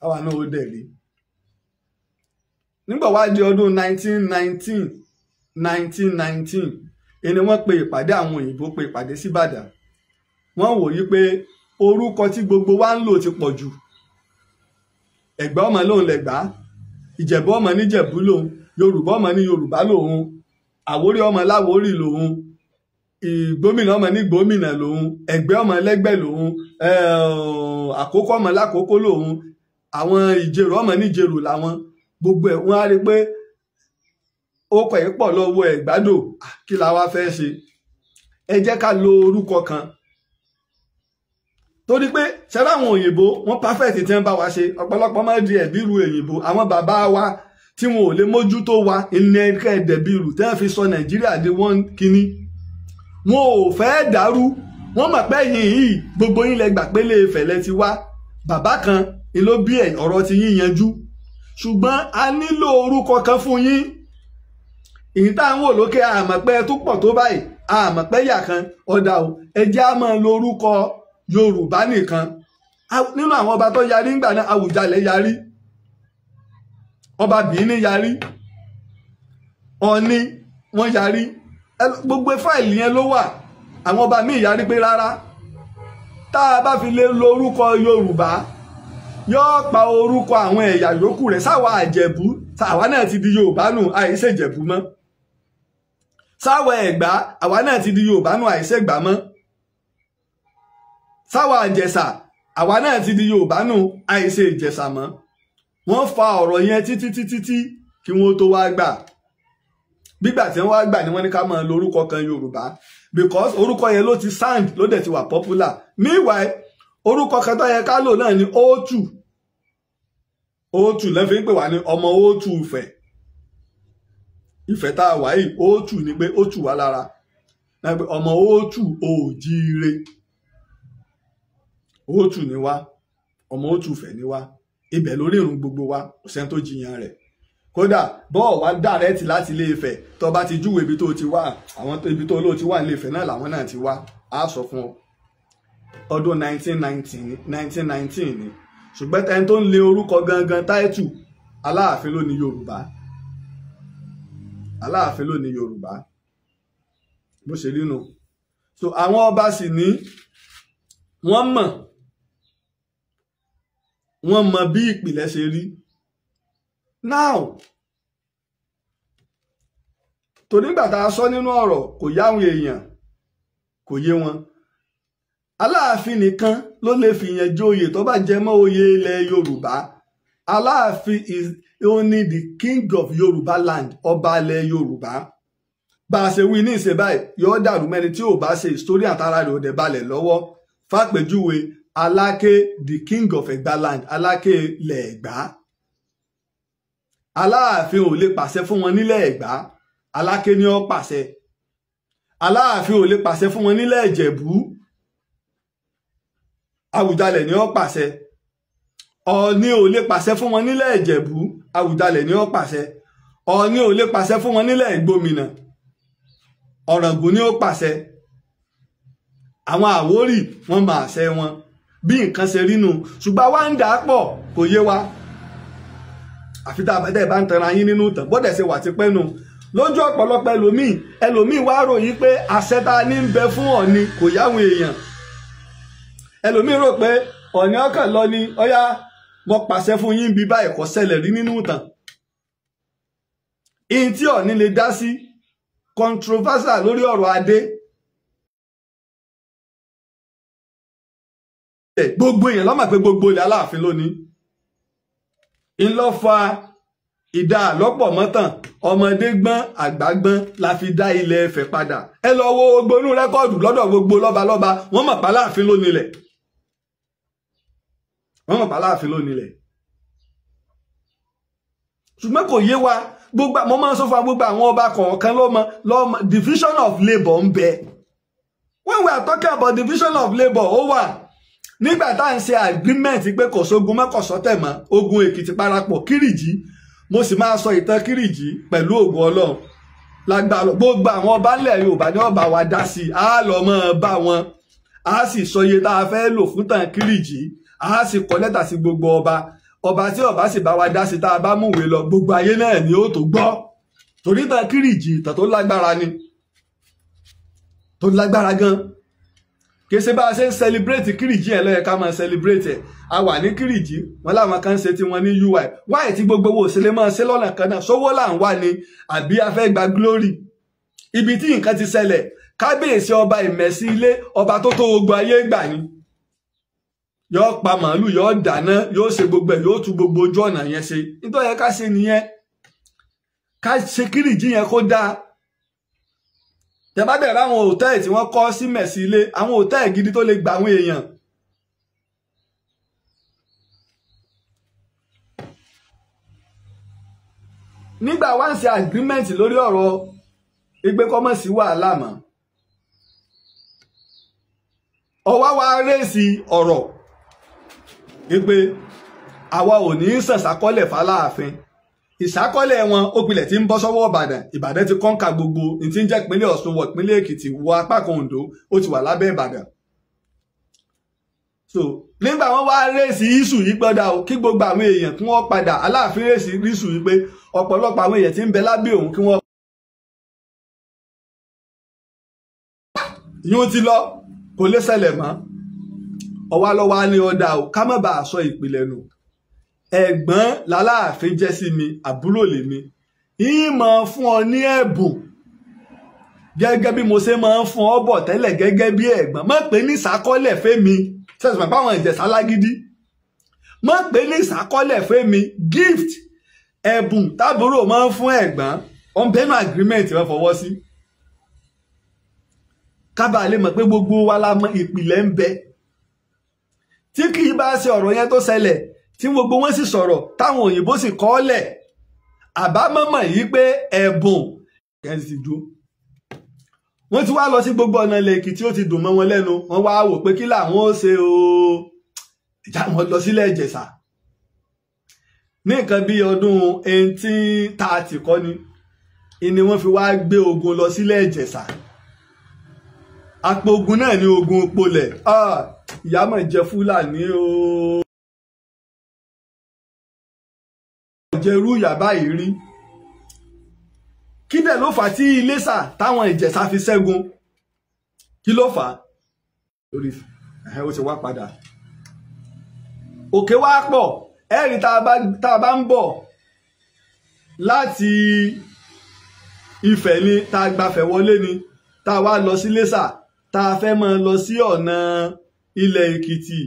táwa náà ó dẹ̀ rí. Nígbà wá di ọdún 1919 1919 ẹni wọ́n pe ìpàdé, àwọn òyìnbó pe ìpàdé síbàdàn. Wọ́n wò yí pé orúkọ tí gbogbo wa ń lò ti pọ̀ jù. Ẹ̀gbá ọmọ lòun lẹ̀gbá, Ìjẹ̀bú ọmọ níjẹ̀bú lòun, Yorùbá ọmọ ní Yorùbá lòun, Àwórì ọmọ láwórì lòun, Ìgbómìnà ọmọ ní Gbómìnà lòun, Ẹ̀gbẹ́ ọmọ lẹ́gbẹ́ lòun, Àkókó ọmọ lákòókó lòun, àwọn Ìjerò ọmọ níjerò làwọn. Gbogbo ẹ̀ wọ́n á rí pé ó kọ̀ ẹ́ pọ̀ lọ́wọ́ Ẹ̀gbádò. Kí la wá fẹ́ ṣe? Ẹ jẹ́ ká lo orúkọ kan. Torí pé ṣẹlẹ àwọn òyìnbó wọ́n perfect tí wọ́n bá wa ṣe. Ọ̀pọ̀lọpọ̀ máa ń di ẹ̀bí ru òyìnbó. Àwọn bàbá wa tí wọn ò lè mójútó wa ilẹ̀ ẹ̀kẹ́ ẹ̀dẹ̀bí rù tí wọ́n fi sọ Nàìjíríà di wọ́n kínní. Wọn ò fẹ́ dàrú. Wọ́n mọ̀ pé yìí yìí gbogbo yín lẹ gbà pé lè Ifẹ̀ lẹ ti wá. Bàbá kan ni ló bí ọ̀rọ̀ ti yín yanjú. Ṣùgbọ́n a nílò orúkọ kan fún yín. Èyí tá à ń wò lókè àmọ̀ pé tó pọ̀ tó báyìí, àmọ̀ pé yà kan ọ̀dà o, ẹ jẹ́ á máa lo orúkọ Yorùbá nìkan. Nínú àwọn ọba tó yarí ńgbà náà, Àwùjalẹ̀ yarí, ọba Bìíní yarí, Ọọ̀ni wọ́n yarí. Gbogbo fáìlì yẹn ló wà. Àwọn ọba míì yarí pé rárá. Tá a bá fi lè lo orúkọ Yorùbá, yóò pa orúkọ àwọn ẹ̀yà yòókù rẹ̀. Sáwa Ìjẹ̀bú, àwa náà ti di Yorùbá nù, àìṣe Ìjẹ̀bú mọ́. Sáwa Ẹ̀gbá, àwa náà ti di Yorùbá nù, àìṣe Ẹ̀gbá mọ́. Sáwa Ìjẹ̀ṣà, àwa náà ti di Yorùbá nù, àìṣe Ìjẹ̀ṣà mọ́. Wọ́n fa ọ̀rọ̀ yẹn títí títí tí kí wọ́n tó wá gbà. Gbígbà tí wọ́n wá gbà ni wọ́n ní ká máa lo orúkọ kan Yorùbá, because orúkọ yẹn ló ti sound, ló dẹ̀ ti wà popular. Meanwhile, orúkọ kan tó yẹ ká lò náà ni Òtù. Òtù ló fi ń pè wá ní ọmọ Òtù Ifẹ̀. Ifẹ̀ tá a wà yìí, Òtù ni pé ó tù wá lára. Ọmọ Òtù òjíire. Òtù ni wá, ọmọ Òtù Ifẹ̀ ni wá. Ibẹ̀ lórí ìrun gbogbo wa, kò sẹ́ni tó jiyàn rẹ̀. Kódà bọ́ọ̀ wá dàrẹ́tì láti Ilé Ifẹ̀, tó bá ti júwèé ibi tó ti wá, àwọn ibi tó lóò ti wà ní Ilé Ifẹ̀ náà làwọn náà ti wá, á sọ fún ọ. Ọdún 1919 ni. Ṣùgbọ́n ẹni tó ń lé orúkọ gangan táìtù, Aláàfin ló ní Yorùbá. Aláàfin ló ní Yorùbá. Bó ṣe rí nu. So àwọn ọba sì ní wọ́n mọ̀, wọ́n mọ̀ bí ìpìlẹ̀ ṣe rí. Now, torí nígbà tá a sọ nínú ọ̀rọ̀ kò yáwọn èèyàn, kò yé wọn. Aláàfin nìkan ló lè fi yẹn joyè tó bá jẹ mọ́ oyè ilẹ̀ Yorùbá. Aláàfin is only the king of Yorùbá land, ọba ilẹ̀ Yorùbá. Bá a ṣe wí ní ìṣe báyìí, yóò dàrú mẹ́ni tí ò bá ṣe historian àtàrà rẹ̀ ò dẹ̀ balẹ̀ lọ́wọ́. Fàpèjúwe Aláké, the king of Ẹ̀gbá land, Aláké ilẹ̀ Ẹ̀gbá. Aláàfin ò lè pàṣẹ fún wọn nílẹ̀ Ẹ̀gbá, Aláké ni ó pàṣẹ. Aláàfin ò lè pàṣẹ fún wọn nílẹ̀ Ìjẹ̀bú, Àwùjalẹ̀ ni ó pàṣẹ. Ọọ̀ni ò lè pàṣẹ fún wọn nílẹ̀ Ìjẹ̀bú, Àwùjalẹ̀ ni ó pàṣẹ. Ọọ̀ni ò lè pàṣẹ fún wọn nílẹ̀ Ìgbòmìnà, Ọ̀ràngún ni ó pàṣẹ. Àwọn Àwórì wọ́n máa ṣẹ wọn. Bí nǹkan ṣe rí nu, ṣùgbọ́n wá ń dà á pọ̀ kò yé wa. Àfi tá a bá ń tanra yín nínú ìtàn, bọ́dẹ̀ ṣe wà tipẹ́ nu. Lójú ọ̀pọ̀lọpọ̀ ẹlòmíì wá ròyìn pé àṣẹ tá a ní ń bẹ fún Ọọ̀ni kò yáwọn èèyàn. Ẹlòmíì rò pé Ọọ̀ni ọkàn lọ ni, ọyá mo pàṣẹ fún yín bí báyìí, kò ṣẹlẹ̀ rí nínú ìtàn. Ìyìn tí Ọọ̀ni lè dá sí controversial lórí ọ̀rọ̀ adé. Gbogbo èèyàn ló mọ̀ pé gbogbo ilẹ̀ Aláàfin lónìí. Ńlọ fa ìdá àlọ́pọ̀ mọ́tàn, ọmọdé gbọ́n àgbà gbọ́n la fi dá ilẹ̀ Ifẹ̀ padà. Ẹ lọ wo gbogbo inú rẹ́kọ̀dù lọ́dọ̀ gbogbo lọ́balọ́ba, wọ́n mọ̀ p'Aláàfin ló nílẹ̀. Wọ́n mọ̀ p'Aláàfin ló nílẹ̀. Ṣùgbọ́n kò yé wa, gbogbo mo máa ń sọ fún gbogbo àwọn ọba kọ̀ọ̀kan lọ́mọ division of labour ń bẹ. When we are talking about division of labour, ó wà. Nígbà tá à ń ṣe agreement pé kò sógun mọ́, kò sọ́tẹ̀ mọ́, ogun Èkìtì parapọ̀ Kírìjí, mo sì máa sọ ìtàn Kírìjí pẹ̀lú ògùn Ọlọ́run lágbára. Gbogbo àwọn ọba ńlẹ̀ Yorùbá ní ọba wa dá sí i, á lọ mọ́ ọ bá wọn, á sì sọ iye tá a fẹ́ lò fún tàn Kírìjí, á sì kọ lẹ́tà sí gbogbo ọba. Ọba tí ọba sì bá wa dá sí tá a bá múwèé lọ, gbogbo ayé náà ni ó tó gbọ́. Torí tàn Kírìjí ìtàn tó lágbára ni, tó lágbára gan. Kì í ṣe bá a ṣe ń celebrate Kírìjí ẹ̀ ló yẹ ká máa celebrate ẹ̀. A wà ní Kírìjí, wọn láwọn kan ń ṣe tí wọn ní UI. Wáyé tí gbogbo owó òṣèlè máa ṣe lọ́nà kan náà, sówó là ń wá ni àbí a fẹ́ gba glory. Ibi tí nǹkan ti ṣẹlẹ̀, kábíyèsí ọba Ìmẹ̀sí ilé, ọba tó tó gbogbo ayé gbà ni. Yóò pa màálù, yóò dáná, yóò ṣe gbogbo ẹ̀, yóò tú gbogbo ojú ọ̀nà yẹn ṣe. Nítorí yẹ ká ṣe nìyẹn, ká ṣe Kírìjí yẹn kó dáa. Tẹ́ bá bẹ̀rẹ̀ àwọn hòtẹ́ẹ̀lì tí wọ́n kọ́ sí Mẹ̀sí ilé, àwọn hòtẹ́ẹ̀lì gidi tó lè gba àwọn èèyàn. Nígbà wá ń ṣe agreement lórí ọ̀rọ̀ ìgbé kọ́mọ̀ sí wàhálà mọ́, ọwá wa rèsì ọ̀rọ̀ wípé àwa ò ní sàṣàkọ́lẹ̀ fáláàfin. Ìṣàkọ́lẹ̀ wọn ó pilẹ̀ tí ń bọ́ sọ́wọ́ Ìbàdàn. Ìbàdàn ti kọ́ńkà gbogbo ní tí ń jẹ́ ìpínlẹ̀ Ọ̀ṣun wọ ìpínlẹ̀ Èkìtì wọ apá kan Oǹdó, ó ti wà lábẹ́ Ìbàdàn. So nígbà wọn wá rèsì iṣu yìí gbọ́dọ̀ o, kí gbogbo àwọn èèyàn kí wọ́n padà. Aláàfin rèsì iṣu yìí pé ọ̀pọ̀lọpọ̀ àwọn èèyàn tí ń bẹ lábẹ́ òun kí wọ́n yóò ti lọ, kò lè ṣẹlẹ̀ mọ́. Ọwá lọ́wọ́ á ní ọ̀dà o, ká má bàa sọ ìpìlẹ̀ nù. Ẹ̀gbọ́n làláàfin jẹ́ sí mi, àbúrò lèmi. Ìmọ̀ fún ọ ní ẹ̀bùn gẹ́gẹ́ bí mo ṣe máa ń fún ọ bọ̀ tẹ́lẹ̀ gẹ́gẹ́ bí ẹ̀gbọ́n. Má pè ní ìsákọ́lẹ̀ fẹ́mi, sẹ́sìn bàbá àwọn Ìjẹ̀ṣà lágídí. Má pè ní ìsákọ́lẹ̀ fẹ́mi, gift ẹ̀bùn tábúrò máa ń fún ẹ̀gbọ́n on bẹ́nu agreement wọ́n fọwọ́ sí. Kábà lè mọ̀ pé gbogbo wa la mọ̀ ìpìlẹ̀ ń bẹ. Tí kì í bá ṣe ọ̀rọ̀ yẹn tó ṣẹlẹ̀, tí gbogbo wọn sì sọ̀rọ̀ táwọn òyìnbó sì kọ́ lẹ̀, àbámọ̀mọ̀ yìí pé ẹ̀bùn kẹ́sì ti dúró. Wọ́n ti wá lọ sí gbogbo ọ̀nà ilẹ̀ Èkìtì, ó ti dùn mọ́ wọn lẹ́nu. Wọ́n wá wò pé kí làwọn ó ṣe o, ìjà wọn lọ sílẹ̀ Ìjẹ̀ṣà. Ní nǹkan bí ọdún 1830 kọ́ ni wọ́n fi wá gbé ogun lọ sílẹ̀ Ìjẹ̀ṣà. Àpò ogun náà ní ogun polẹ̀. Ìyá mọ̀ jẹ Fúlàní o, jẹrú ìyá báyìí rí. Kí dẹ̀ ló fà tí Iléṣà táwọn Ìjẹ̀ṣà fi ṣẹ́gun? Kí ló fà á? Lórí ẹ̀ ó ti wá padà. Òkè wá pọ̀. Ẹ̀rí tá a bá ń bọ̀ láti Ifẹ̀ ni, tá a gbafẹ̀ wọlé ni, tá a wá lọ sí Iléṣà, tá a fẹ́ máa lọ sí ọ̀nà ilẹ̀ Èkìtì,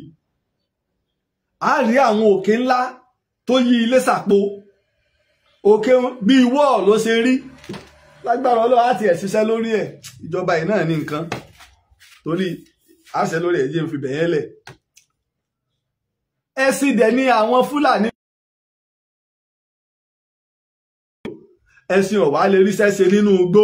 a rí àwọn òkè ńlá tó yí Iléṣà po. Òkè bíi wọ́ọ̀ ló ṣe rí. Lágbára Ọlọ́run á tiẹ̀ ṣiṣẹ́ lórí ẹ̀. Ìjọba yìí náà ní nǹkan torí àṣẹ lórí ẹ̀ jẹ́ ń fi bẹ̀yẹn lẹ̀. Ẹ̀sìn dẹ̀ ni àwọn Fúlàní. Ẹ̀sìn ọ̀wá lè ríṣẹ́ ṣe nínú igbó.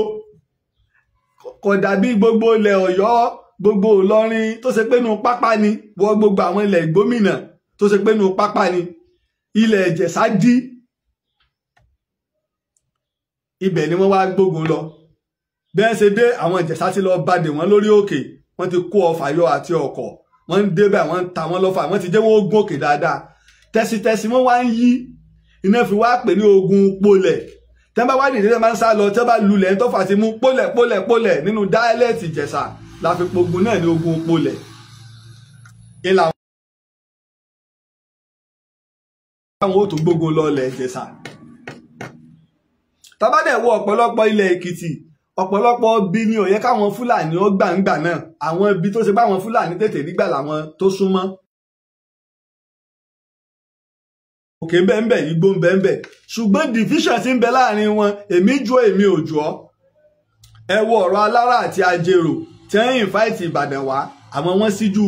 Kò dàbí gbogbo ilẹ̀ Ọ̀yọ́, gbogbo Ìlọrin tó ṣe pé nú pápá ni, wọ gbogbo àwọn ilẹ̀ ìgbómìnà tó ṣe pé nú pápá ni. Ilẹ̀ Ìjẹ̀ṣà dí. Ibẹ̀ ni wọ́n wá gbógun lọ. Bí wọ́n ṣe dé, àwọn Ìjẹ̀ṣà ti lọ bàdé wọn lórí òkè. Wọ́n ti kó ọfà yọ àti ọ̀kọ̀. Wọ́n ń débẹ̀, wọ́n ń ta wọ́n lọ́fà, wọ́n ti jẹ́ wọ́n gún òkè dáadáa. Tẹ́sítẹ́sí wọ́n wá ń yí. Iná fi wá pè ní ogun polẹ̀. Tẹ́ bá wá dìde, tẹ́ bá ń sá lọ, tẹ́ bá lulẹ̀ ń tọ́fà ti mú pólẹ̀ pólẹ̀ pólẹ̀ nínú dáálẹ̀tì Ìjẹ̀ṣà la fi pogun náà ní ogun polẹ̀. Ìlà àwọn ó tó gbógun lọ ilẹ̀ Ìjẹ̀ṣà. Tá bá dẹ̀ wo ọ̀pọ̀lọpọ̀ ilẹ̀ Èkìtì, ọ̀pọ̀lọpọ̀ bí ni ó yẹ káwọn Fúlàní ó gbàǹgbà náà. Àwọn ibi tó ṣe bá àwọn Fúlàní tètè nígbà làwọn tó súnmọ́. Òkè bẹ́ẹ̀nbẹ́, igbó bẹ́ẹ̀nbẹ́, ṣùgbọ́n division ti ń bẹ láàrin wọn. Èmi jọ èmi ò jọ. Ẹ wo ọ̀rọ̀ Alára àti Ajérò tí wọ́n invite Ìbàdàn wá, àmọ́ wọ́n síjú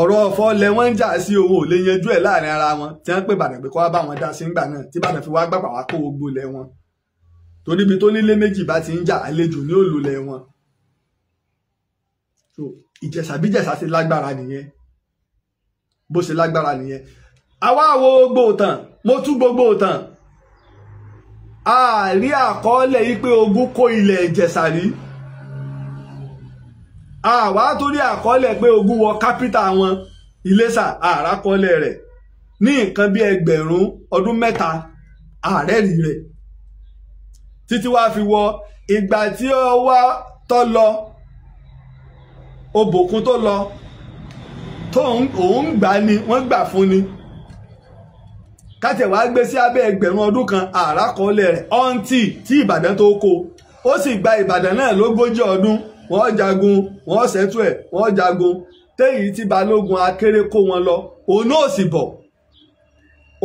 ọ̀rọ̀ ọ̀fọ́ lẹ wọ́n ń jà sí, owó ò lè yanjú ẹ̀ láàrin ara wọn. Tí wọ́n pè Ìbàdàn pé kó wá bá wọn dá sí ńgbà náà, tí Ìbàdàn fi wá gbàgbà wá kó gbogbo lẹ̀ wọn. Torí ibi tó nílé méjì bá ti ń jà, àlejò ní òlùlẹ̀ wọn. So Ìjẹ̀ṣà bí Ìjẹ̀ṣà ṣe lágbára nìyẹn, bó ṣe lágbára nìyẹn. Àwa wo gbogbo ìtàn, mo tú gbogbo ìtàn. A rí àkọọ́lẹ̀ yìí pé ogun kó ilẹ̀ Ìjẹ̀ṣà rí. Àwa tó rí àkọọ́lẹ̀ pé ogun wọ kápítà wọn Iléṣà, àràkọọ́lẹ̀ rẹ̀ ní nǹkan bí ẹgbẹ̀rún ọdún mẹ́ta, ààrẹ rí rẹ̀ títí wá fi wọ ìgbà tí ó wá tó lọ, Obòkun tó lọ, tó òun gbà ni wọ́n gbà fún ni. Kátẹ̀ wá gbé sí abẹ́ ẹgbẹ̀rún ọdún kan, àràkọọ́lẹ̀ rẹ̀ ọ̀ǹtì tí Ìbàdàn tó kó. Ó sì gba Ìbàdàn náà lógójì ọdún. Wọ́n jagun, wọ́n ṣẹ́tù ẹ̀, wọ́n jagun. Téyìí tí Balógun Akéré kó wọn lọ, òun náà sì bọ̀.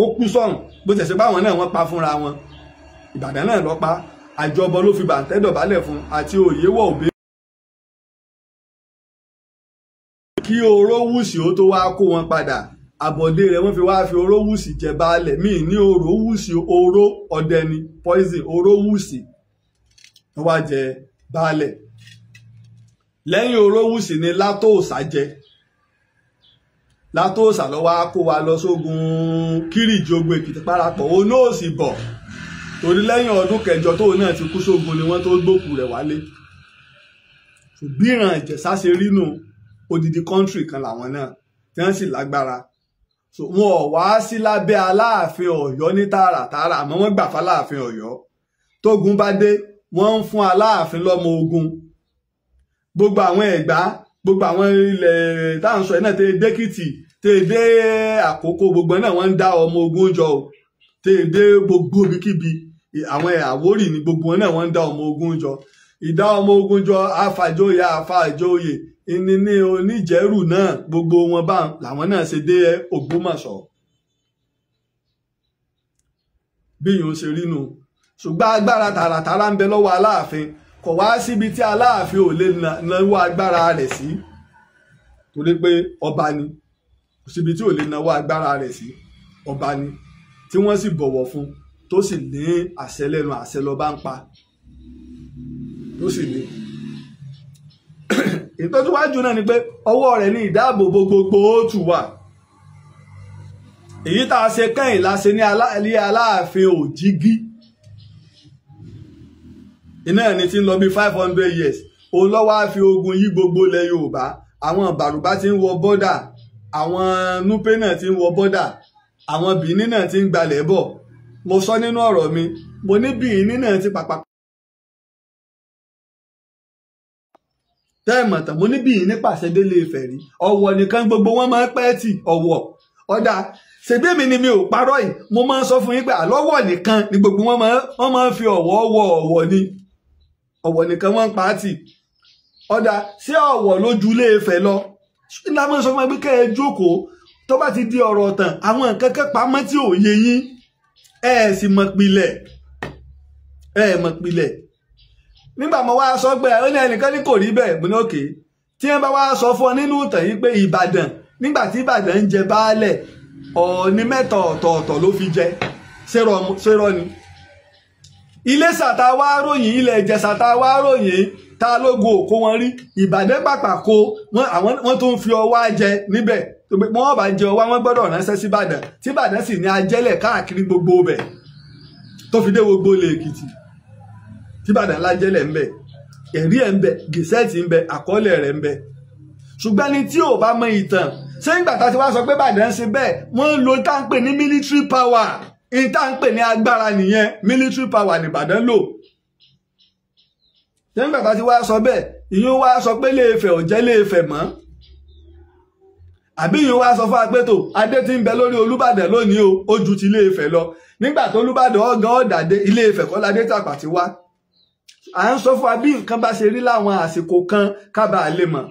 Ó kú sọ̀hún, bó ṣẹ̀ṣẹ̀ báwọn náà wọ́n pa fúnra wọn. Ìbàdàn náà lọ pa. Àjọbọ ló fi bàǹtẹ́ dọ̀bálẹ̀ fún àti Òyewọ̀ Òbí. Kí Orówùsì ó tó wá kó wọn padà, àbọ̀dé rẹ̀ wọ́n fi wá fi Orówùsì jẹ baálẹ̀. Míì ní Orówùsì, oró ọdẹ ni, poison, Orówùsì wọ́n wá jẹ baálẹ̀. Lẹ́yìn Orówùsì ni Látòòsà jẹ. Látòòsà ló wá kó wa lọ sógun Kírìjí, ogun Èkìtì parapọ̀. Òun náà sì bọ̀, torí lẹ́yìn ọdún kẹjọ tóun náà ti kú sógun ni wọ́n tó gbókù rẹ̀ wálé. Bí ìran Ìjẹ̀ṣà ṣe rí nù, odidi kọ́ńtírì kan làwọn náà tí wọ́n sì lágbára. So wọn ò wá sí lábẹ́ Aláàfin Ọ̀yọ́ ní tààràtààrà, àmọ́ wọ́n gbà fáláàfin Ọ̀yọ́. Tógun bá dé, wọ́n ń fún Aláàfin lọ́mọ ogun. Gbogbo àwọn Ẹ̀gbá Gbogbo àwọn ilẹ̀ tá à ń sọ yìí náà tẹ́ dẹ́kìtì, tẹ́ dé Àkókò, gbogbo náà wọ́n ń dá ọmọ ogun jọ o. Tẹ́ dé gbogbo ibikíbi, àwọn Àwórì ní gbogbo náà wọ́n ń dá ọmọ ogun jọ. Ìdá ọmọ ogun jọ, àfàjòyè àfàjòyè ìní ní oníjẹrù náà, gbogbo wọn bá làwọn náà ṣe dé Ògbómọ̀ṣọ́. Bí yòó ṣe rí nu. Ṣùgbọ́n agbára tààràtàrà ń bẹ lọ́wọ́ Aláàfin. Kò wá síbi tí Aláàfin ò lè náwó agbára rẹ̀ sí, torí pé ọba ni. Kò síbi tí ò lè náwó agbára rẹ̀ sí, ọba ni, tí wọ́n sì bọ̀wọ̀ fún, tó sì ní àṣẹ lẹ́nu, àṣẹ lọ́ba ń pa, tó sì ní. Ìtọ́jú wájú náà ni pé ọwọ́ rẹ̀ ní ìdáàbòbò gbogbo òtù wà. Èyí tá a ṣe kẹ́yìn la ṣe ní Aláàfin Òjìgí, iná ẹni tí ń lọ bí 500 years. Òun ló wá fi ogun yí gbogbo ilẹ̀ Yorùbá. Àwọn Bàrùbá ti ń wọ bọ́dà, àwọn Núpé náà ti ń wọ bọ́dà, àwọn Bìíní náà ti ń gbalẹ̀ bọ̀. Mo sọ nínú ọ̀rọ̀ mi, mo ní Bìíní náà ti pàpà tẹ́ẹ̀mọ̀tàn, mo ní Bìíní pàṣẹ délé Ifẹ̀ rí. Ọ̀wọ̀ nìkan gbogbo wọn máa ń pẹ́ tì Ọ̀wọ̀. Ọ̀dà ṣèbí mi ni mi ò parọ́ yìí, mo máa ń sọ fún yín pé àlọ́wọ̀ nìkan ni gbogbo wọn máa ń fi ọ̀wọ̀ wọ Ọ̀wọ̀ ni. Ọ̀wọ̀ nìkan wọ́n ń pa á tì. Ọ̀dà ṣé Ọ̀wọ̀ lójú Ilé Ifẹ̀ lọ? Nígbà máa ń sọ fún mi pé kẹ́ ẹ jókòó, tó bá ti di ọ̀rọ̀ ọ̀tàn, àwọn nǹkan kan pamọ́ tí ò yé yín, ẹ sì mọ̀ pilẹ̀, ẹ mọ̀ pilẹ̀. Nígbà mo wá sọ pé ó ní ẹnìkan ní kò rí bẹ́ẹ̀, mo ní òkè. Tí wọ́n bá wá sọ fún ọ nínú ìtàn yìí pé Ìbàdàn, nígbà tí Ìbàdàn ń jẹ baálẹ̀, Ọọ̀ni mẹ́ta ọ̀tọ̀ọ̀tọ̀ ló fi jẹ. Ṣérọ́ ni? Iléṣà tá a wá ròyìn, ilẹ̀ Ìjẹ̀ṣà tá a wá ròyìn, tá a lógo òkó wọn rí. Ìbàdàn pàpà kó wọ́n tó ń fi ọwá jẹ níbẹ̀. Wọ́n bá jẹ ọwá, wọ́n gbọ́dọ̀ ránṣẹ́ sí Ìbàdàn, tí Ìbàdàn sì ní ajẹ́lẹ̀ káàkiri gbogbo bẹ̀ tó fi dé gbogbo ilẹ̀ Èkìtì. Tí Ìbàdàn lájẹ́lẹ̀ ń bẹ, ẹ̀rí ẹ̀ ń bẹ, gẹ̀sẹ́ẹ̀tì ń bẹ, àkọọ́lẹ̀ rẹ̀ ń bẹ. Ṣùgbọ́n ní tí ò bá mọ ìtàn, ṣé nígbà tá a ti wá sọ pé Ìbàdàn ṣe bẹ́ẹ̀, wọ́n ń lo tá à ń pè ní military power. In tá à ń pè ní agbára nìyẹn, military power nìbàdàn lò. Ṣé nígbà tá a ti wá sọ bẹ́ẹ̀, ìyẹn wá sọ pé Ilé-Ifẹ̀ ò jẹ́ Ilé-Ifẹ̀ mọ́? Àbí ìyẹn wá sọ fún apẹ́tò adé tí ń bẹ lórí Olúbàdàn lónìí o, ó ju ti Ilé-Ifẹ̀ lọ. Nígbà tó Olúbàdàn ọ̀gán ọ̀dàdé, Ilé-Ifẹ̀ kọ́ ládé tàpá ti wá. À ń sọ fún wa bí nǹkan bá ṣe rí láwọn àsìkò kan kábàá lè mọ̀.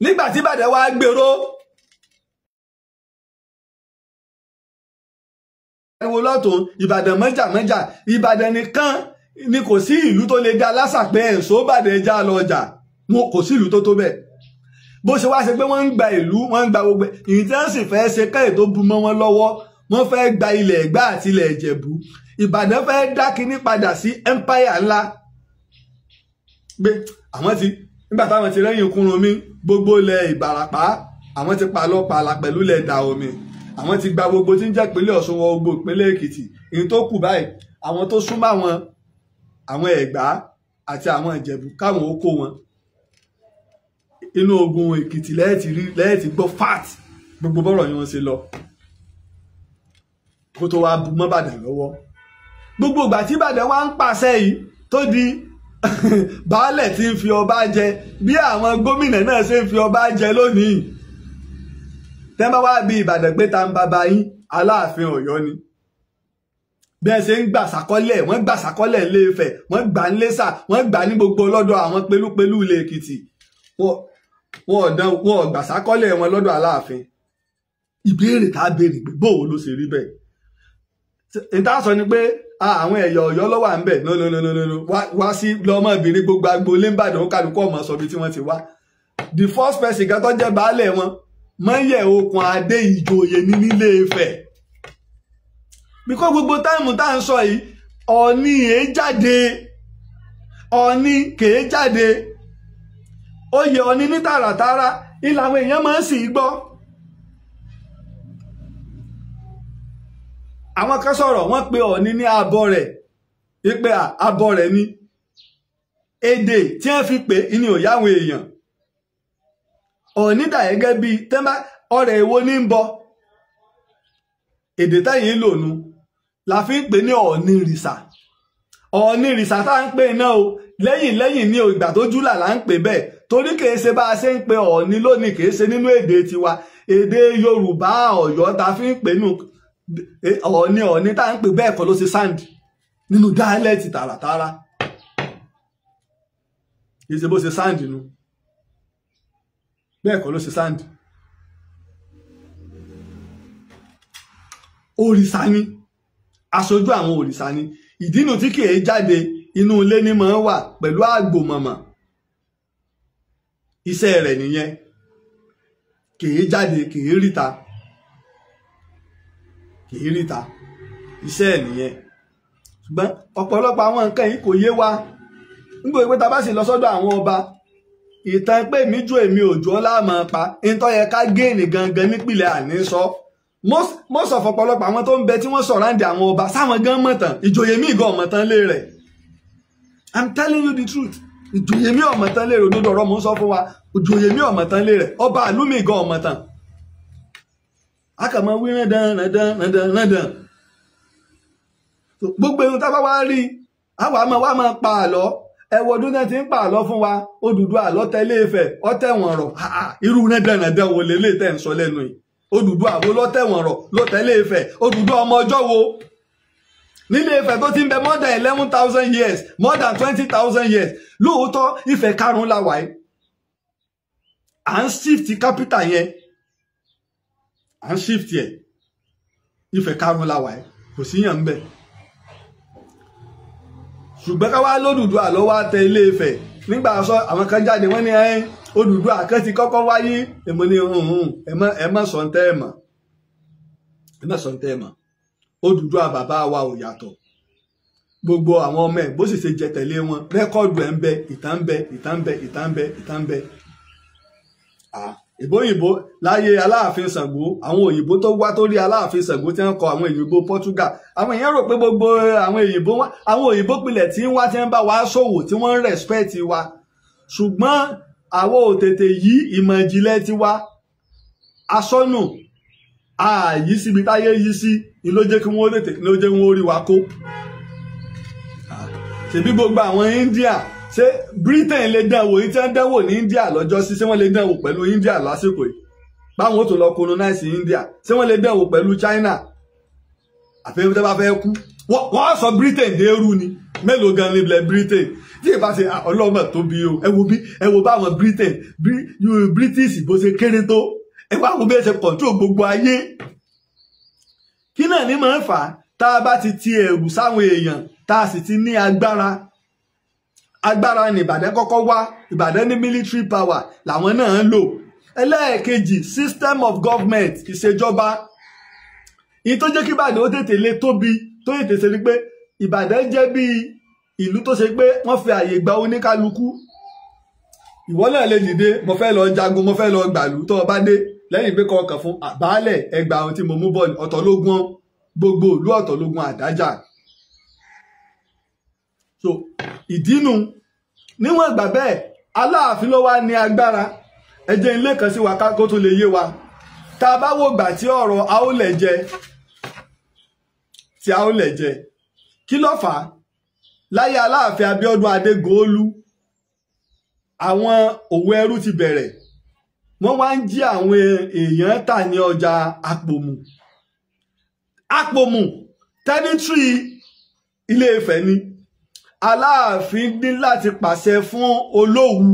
Nígbà tí Ìbàdàn wá gbèrò, ariwo lọ́tún, Ìbàdàn mọ́jàmọ́jà, Ìbàdàn nìkan ni kò sí ìlú tó lè dá lásà pé ẹ̀sọ́ Ìbàdàn ẹja lọ ọjà, kò sí ìlú tó tó bẹ́ẹ̀. Bó ṣe wá ṣe pé wọ́n ń gba ìlú, wọ́n ń gba gbogbo ìyìn tí wọ́n sì fẹ́ ṣe kẹ́yìn tó bu mọ́ wọn lọ́wọ́, wọ́n fẹ́ gba ilẹ̀ Ẹ̀gbá àti ilẹ̀ Ìjẹ̀bú. Ìbàdàn fẹ́ dá kinní padà sí empire ńlá. Gbé àwọn ti nígbà táwọn ti rẹ́yìn Kúrúnmí, gbogbo ilẹ̀ Ìbàràpá àwọn ti palọ́ pala pẹ̀lú ilẹ̀ Dàòmì, àwọn ti gba gbogbo tí ń jẹ́ ìpínlẹ̀ Ọ̀ṣun wọ gbogbo ìpínlẹ̀ Èkìtì. Èyí tó kù báyìí, àwọn tó súnmọ́ àwọn Ẹ̀gbá àti àwọn Ìjẹ̀bú káwọn ó kó wọn. Inú ogun Èkìtì lẹ́ẹ̀tì rí, lẹ́ẹ̀tì gbọ́ fat gbogbo bọ́rọ̀ yìí wọ́n ṣe lọ kó tó wá bu mọ́ Ìbàdàn lọ́wọ́. Gbogbo ìgbà tí Ìbàdàn wá ń pàṣẹ yìí tó di baálẹ̀ tí ń fi ọba jẹ, bí àwọn gómìnà náà ṣe ń fi ọba jẹ lónìí. Tẹ́ bá wá bí Ìbàdàn pé ta ń bàbá yín, Aláàfin Ọ̀yọ́ ni. Bí ẹ ṣe ń gbà sàkọ́lẹ̀, wọ́n gbà sàkọ́lẹ̀ Ilé Ifẹ̀, wọ́n gbà ń Iléṣà, wọ́n gbà ní gbogbo lọ́dọ̀ àwọn pelúpelú ilẹ̀ Èkìtì. Wọ́n ò gbà sàkọ́lẹ̀ wọn lọ́dọ̀ Aláàfin. Ìbéèrè tá a béèrè pé bóò ló ṣe rí bẹ́ẹ̀. Ìta sọ ni pé àwọn ẹ̀yà Ọ̀yọ́ ló wà ń bẹ̀. No no no no no, wá sí lọ́mọbìnrin gbogbo agboolé Ìbàdàn, ó kálukú ọmọ sọ bí tí wọ́n ti wá. The first person kan tó jẹ́ baálẹ̀ wọn, Mọ́yẹ̀ Okùn Adé ìjòyè ní nílé Ifẹ̀. Bíkọ́ gbogbo táìmù tá à ń sọ yìí, Ọọ̀ni èé jáde, Ọọ̀ni kèé jáde, oyè Ọọ̀ni ní tààràtààrà ilà àwọn èèyàn máa ń sì gbọ́. Àwọn kan sọ̀rọ̀, wọ́n pe Ọọ̀ni ní abọ́ rẹ̀, wípé abọ́ rẹ̀ ni. Èdè tí wọ́n fi pè ní òyà àwọn èèyàn. Ọọ̀ni dà gẹ́gẹ́ bíi tẹ́mbà ọ̀rẹ́ èwo ní ń bọ. Èdè tẹ́yìn lò nu la fi ń pè ní Ọọ̀nirìṣà. Ọọ̀nirìṣà tá à ń pè náà o, lẹ́yìn lẹ́yìn ní ìgbà tó júlà là ń pè bẹ́ẹ̀, Torí kìí ṣe bá a ṣe ń pe Ọọ̀ni lónìí, kìí ṣe nínú èdè tiwa, èdè Yorùbá Ọ̀yọ́ ta fi ń pè nù Ọọ̀ni. Ọọ̀ni tá ń pè bẹ́ẹ̀ kọ́ ló ṣe sound nínú dialect tààràtààrà, kìí ṣe bó ṣe sound nù, bẹ́ẹ̀ kọ́ ló ṣe sound. Òrìṣà ni, aṣojú àwọn òrìṣà ni. Ìdínú tí kìí jáde inú ilé ní máa ń wà pẹ̀lú àgbò mọ̀mọ̀, iṣẹ́ rẹ̀ nìyẹn. Kìí jáde, kìí ríta, kìí ríta, iṣẹ́ ẹ̀ nìyẹn. Ṣùgbọ́n ọ̀pọ̀lọpọ̀ àwọn nǹkan yìí kò yé wa. Nígbà pé ta bá sì lọ sọ́dọ̀ àwọn ọba, ìtàn pé mi ju èmi òjò ọlámọ̀ pa, ìtọ́ yẹ ká géènì gangan nípìnlẹ̀ àní sọ. Most of ọ̀pọ̀lọpọ̀ àwọn tó ń bẹ tí wọ́n sọ̀ráǹdì àwọn ọba sáwọn gan mọ̀tàn, ìjòyè míì gan ọ̀mọ̀tàn lé rẹ̀. I'm telling you the truth. Ìjòyè mi ọ̀mọ̀tàn lé rẹ̀, òdodo ọ̀rọ̀ mò ń sọ fún wa. Ìjòyè mi ọ̀mọ̀tàn lé rẹ̀, ọba ìlú mi gan ọ̀mọ̀tàn. A kàn máa wí rẹ́dàn rẹ́dàn rẹ́dàn rẹ́dàn. Gbogbo ohun tá a bá wá rí, àwa máa wá máa pa àlọ́. Ẹ wo ọdún náà ti ń pa àlọ́ fún wa. Odùduwà àlọ́ tẹ́lẹ̀ Ifẹ̀, ọ̀tẹ̀wọ̀n rọ̀. Irú rẹ́dàn rẹ́dàn wo lélẹ̀ tẹ̀ ń sọ lẹ́nu yìí? Odùduwà wo lọ́tẹ̀wọ̀n rọ̀ ló tẹ́lẹ̀ Ifẹ̀? Odùduwà ọmọ ọjọ́ wo? Nílé Ifẹ̀ tó ti ń bẹ more than 11,000 years, more than 20,000 years. Lóòótọ́ Ifẹ̀ karùn-ún la wà yìí. À ń shift capital yẹn, à ń shift yẹ. Ifẹ̀ karùn-ún la wà yìí, kò sí yàn ń bẹ̀. Ṣùgbọ́n ká wá lódùduwà ló wá tẹ Ilé Ifẹ̀. Nígbà sọ àwọn kan jáde wọ́n ní ẹ́ Odùduwà kan ti kọ́kọ́ wáyé. Èmo ní ẹ má sọ ntẹ́ ẹ̀ mọ̀, ẹ má sọ ntẹ́ ẹ̀ mọ̀. Odùduwà bàbá wa ò yàtọ̀. Gbogbo àwọn ọmọ ẹ̀ bó sì ṣe jẹ tẹ̀lé wọn, rẹ́kọ̀dù ẹ̀ ń bẹ, ìtàn ń bẹ, ìtàn ń bẹ, ìtàn ń bẹ, ìtàn ń bẹ. Ìbò òyìnbó láyé Aláàfin Ṣàngó, àwọn òyìnbó tó wá tó rí Aláàfin Ṣàngó tí wọ́n kọ àwọn òyìnbó Portugal, àwọn èèyàn rò pé gbogbo àwọn òyìnbó wá, àwọn òyìnbó pilẹ̀ tí ń wá tí wọ́n bá wa ṣòwò tí wọ́n ń respect wa. Ṣùgbọ́n àwọn ò tètè yí ìmọ̀ ìjìnlẹ̀ tiwa asọ́nù, ààyí síbi táyé yí sí ni ló jẹ́ kí wọ́n tètè, ló jẹ́ kí wọ́n rí wa kó. Ṣèbí gbogbo àwọn India, ṣé Britain lè dánwò yìí tí wọ́n dánwò ní India lọ́jọ́ sí, ṣé wọ́n lè dánwò pẹ̀lú India lásìkò yìí? Báwọn ó tó lọ colonize India, ṣé wọ́n lè dánwò pẹ̀lú China? Àfihàn tó bá fẹ́ kú, wọ́n sọ Britain dérú ni. Mélòó gan ni ilẹ̀ Britain? Tí ìbá ṣe ọlọ́mọ tó bí o, ẹ wo bí, ẹ wo báwọn Britain, British bó ṣe kéré tó, ẹ wá wo bí ẹ ṣe control gbogbo ayé. Kí náà ní máa ń fà á tá a bá ti ti ẹ̀rù sáwọn èèyàn, tá a sì ti ní agbára. Agbára ní Ìbàdàn kọ́kọ́ wá, Ìbàdàn ní military power làwọn náà ń lò. Ẹlẹ́ẹ̀kejì, system of government, ìṣèjọba. Ìyí tó jẹ́ kí Ìbàdàn ó tètè lè tóbi, tó tètè ṣe ni pé Ìbàdàn jẹ́ bí ìlú tó ṣe pé wọ́n fi àyè gba oníkálukú. Ìwọ náà lè dìde, mo fẹ́ lọ jagun, mo fẹ́ lọ gbàlú, tó o bá dé lẹ́yìn pé kọkàn fún àbálẹ̀ ẹgbàá ohun tí mo mú bọ̀ ọ̀tọ̀ lógún gbogbo ìlú, ọ̀tọ̀ lógún àdájà. So ìdínú níwọ̀n ìgbà bẹ́ẹ̀, Aláàfin ló wá ní agbára. Ẹ jẹ́ ilé kan sí wa kó tó lè yé wa. Tá a bá wò gbà tí ọ̀rọ̀ Aólẹ̀ jẹ, tí Aólẹ̀ jẹ, kí ló fà á? Láyé Aláàfin Abíọ́dún Adégòólú, àwọn òwò ẹrú ti bẹ̀rẹ̀. Wọ́n wá ń jí àwọn èèyàn tà ní ọjà Àpòmù. Àpòmù tẹ́nítírì Ilé Ifẹ̀ ni. Aláàfin ní láti pàṣẹ fún Olówu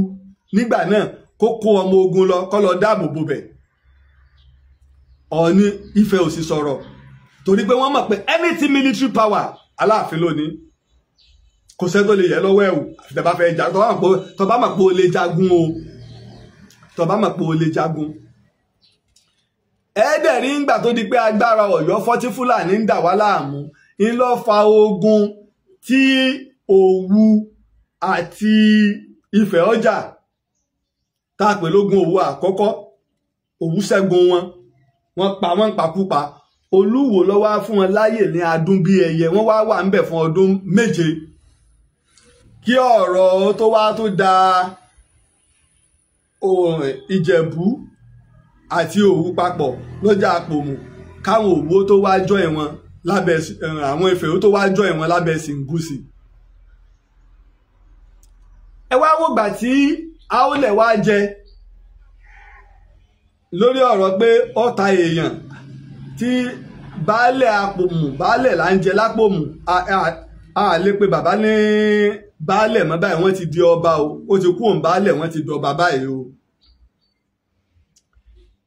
nígbà náà kó kó ọmọ ogun lọ kó lọ dáàbò bo bẹ̀. Ọọ̀ni Ifẹ̀ ò sì sọ̀rọ̀ torí pé wọ́n mọ̀ pé anything military power Aláàfin ló ní. Kò sẹ́ tó lè yẹ lọ́wọ́ ẹ̀wù àfi tẹ́ bá fẹ́ jà, tó bá mọ̀ pé o lè jagun o, tó bá mọ̀ pé o lè jagun. Ẹ̀ẹ́dẹ̀rí ńgbà tó di pé agbára Ọ̀yọ́ fọ́tí Fúlàní ń dà wá láàmú, ń lọ fa ogun tí Òwu àti Ifẹ̀ ọjà tá a pè lógun Òwu àkọ́kọ́. Òwu ṣẹ́gun wọn, wọ́n pa wọ́n pakúpa. Olúwo ló wá fún wọn láyè ní adún bí ẹyẹ, wọ́n wá wà ńbẹ̀ fún ọdún 7 kí ọ̀rọ̀ tó wá tó da Ìjẹ̀bú àti Òwu papọ̀ lọ́jà Àpòmù, káwọn Òwu tó wá join wọn lábẹ́ àwọn Ifẹ̀ tó wá join wọn lábẹ́ Sìngúsì. Ẹ wá wò gbà tí Aólẹ̀ wá jẹ lórí ọ̀rọ̀ pé ọ̀tá èèyàn tí baálẹ̀ Àpòmù, baálẹ̀ là ń jẹ lápòmù, a lè pe bàbá ní baálẹ̀ mọ́ báyìí, wọ́n ti di ọba o, ó ti kú òun baálẹ̀, wọ́n ti dọba báyìí o.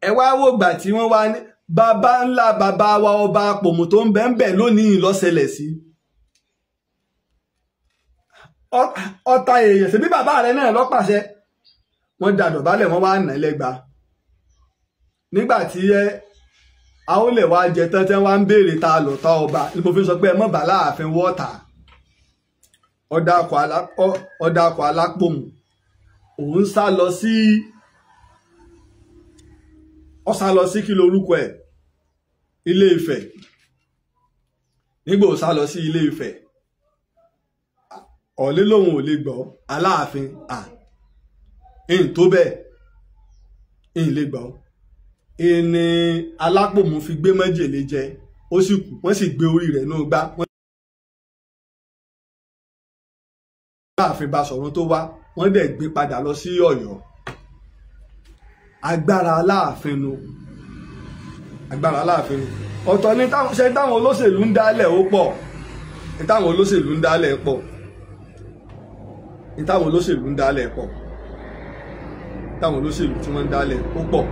Ẹ wá wò gbà tí wọ́n wá ní bàbá ńlá bàbá wa ọba Àpòmù tó ń bẹ ń bẹ lónìí lọ́sẹ̀lẹ̀ sí. Ọ̀tá èèyàn ṣebí bàbá rẹ̀ náà lọ́pàṣẹ, wọ́n da dọ̀bálẹ̀, wọ́n wá nà lẹ́gba. Nígbà tí Aólẹ̀ wá jẹ tán tí wọ́n ń béèrè ta lọ̀tá ọba, ni mo fi sọ pé ẹ mọ̀ bá láàfin wọ́ọ̀tà. Ọ̀dàkọ̀ Alápòmù òun sá lọ sí, ó sá lọ sí kí lorúkọ ẹ̀, Ilé Ifẹ̀. Nígbà ó sá lọ sí Ilé Ifẹ̀, Ọ̀ọ̀ni lòun ò lè gbọ́ Aláàfin, à ń tó bẹ́ẹ̀ ń lè gbọ́. Ìní Alápòmù fi gbé májèlé jẹ, ó sì kú, wọ́n sì gbé orí rẹ̀ ní gbá. Aláàfin Basọ̀run tó wá, wọ́n dẹ̀ gbé padà lọ sí Ọ̀yọ́. Agbára Aláàfin nu, agbára Aláàfin nu. Ọ̀tọ̀ ni ṣe táwọn olóṣèlú ń dálẹ̀ ó pọ̀, ní táwọn olóṣèlú ń dálẹ̀ pọ̀, ní táwọn olóṣèlú ń dálẹ̀ pọ̀, táwọn olóṣèlú tí wọ́n ń dálẹ̀ ó pọ̀,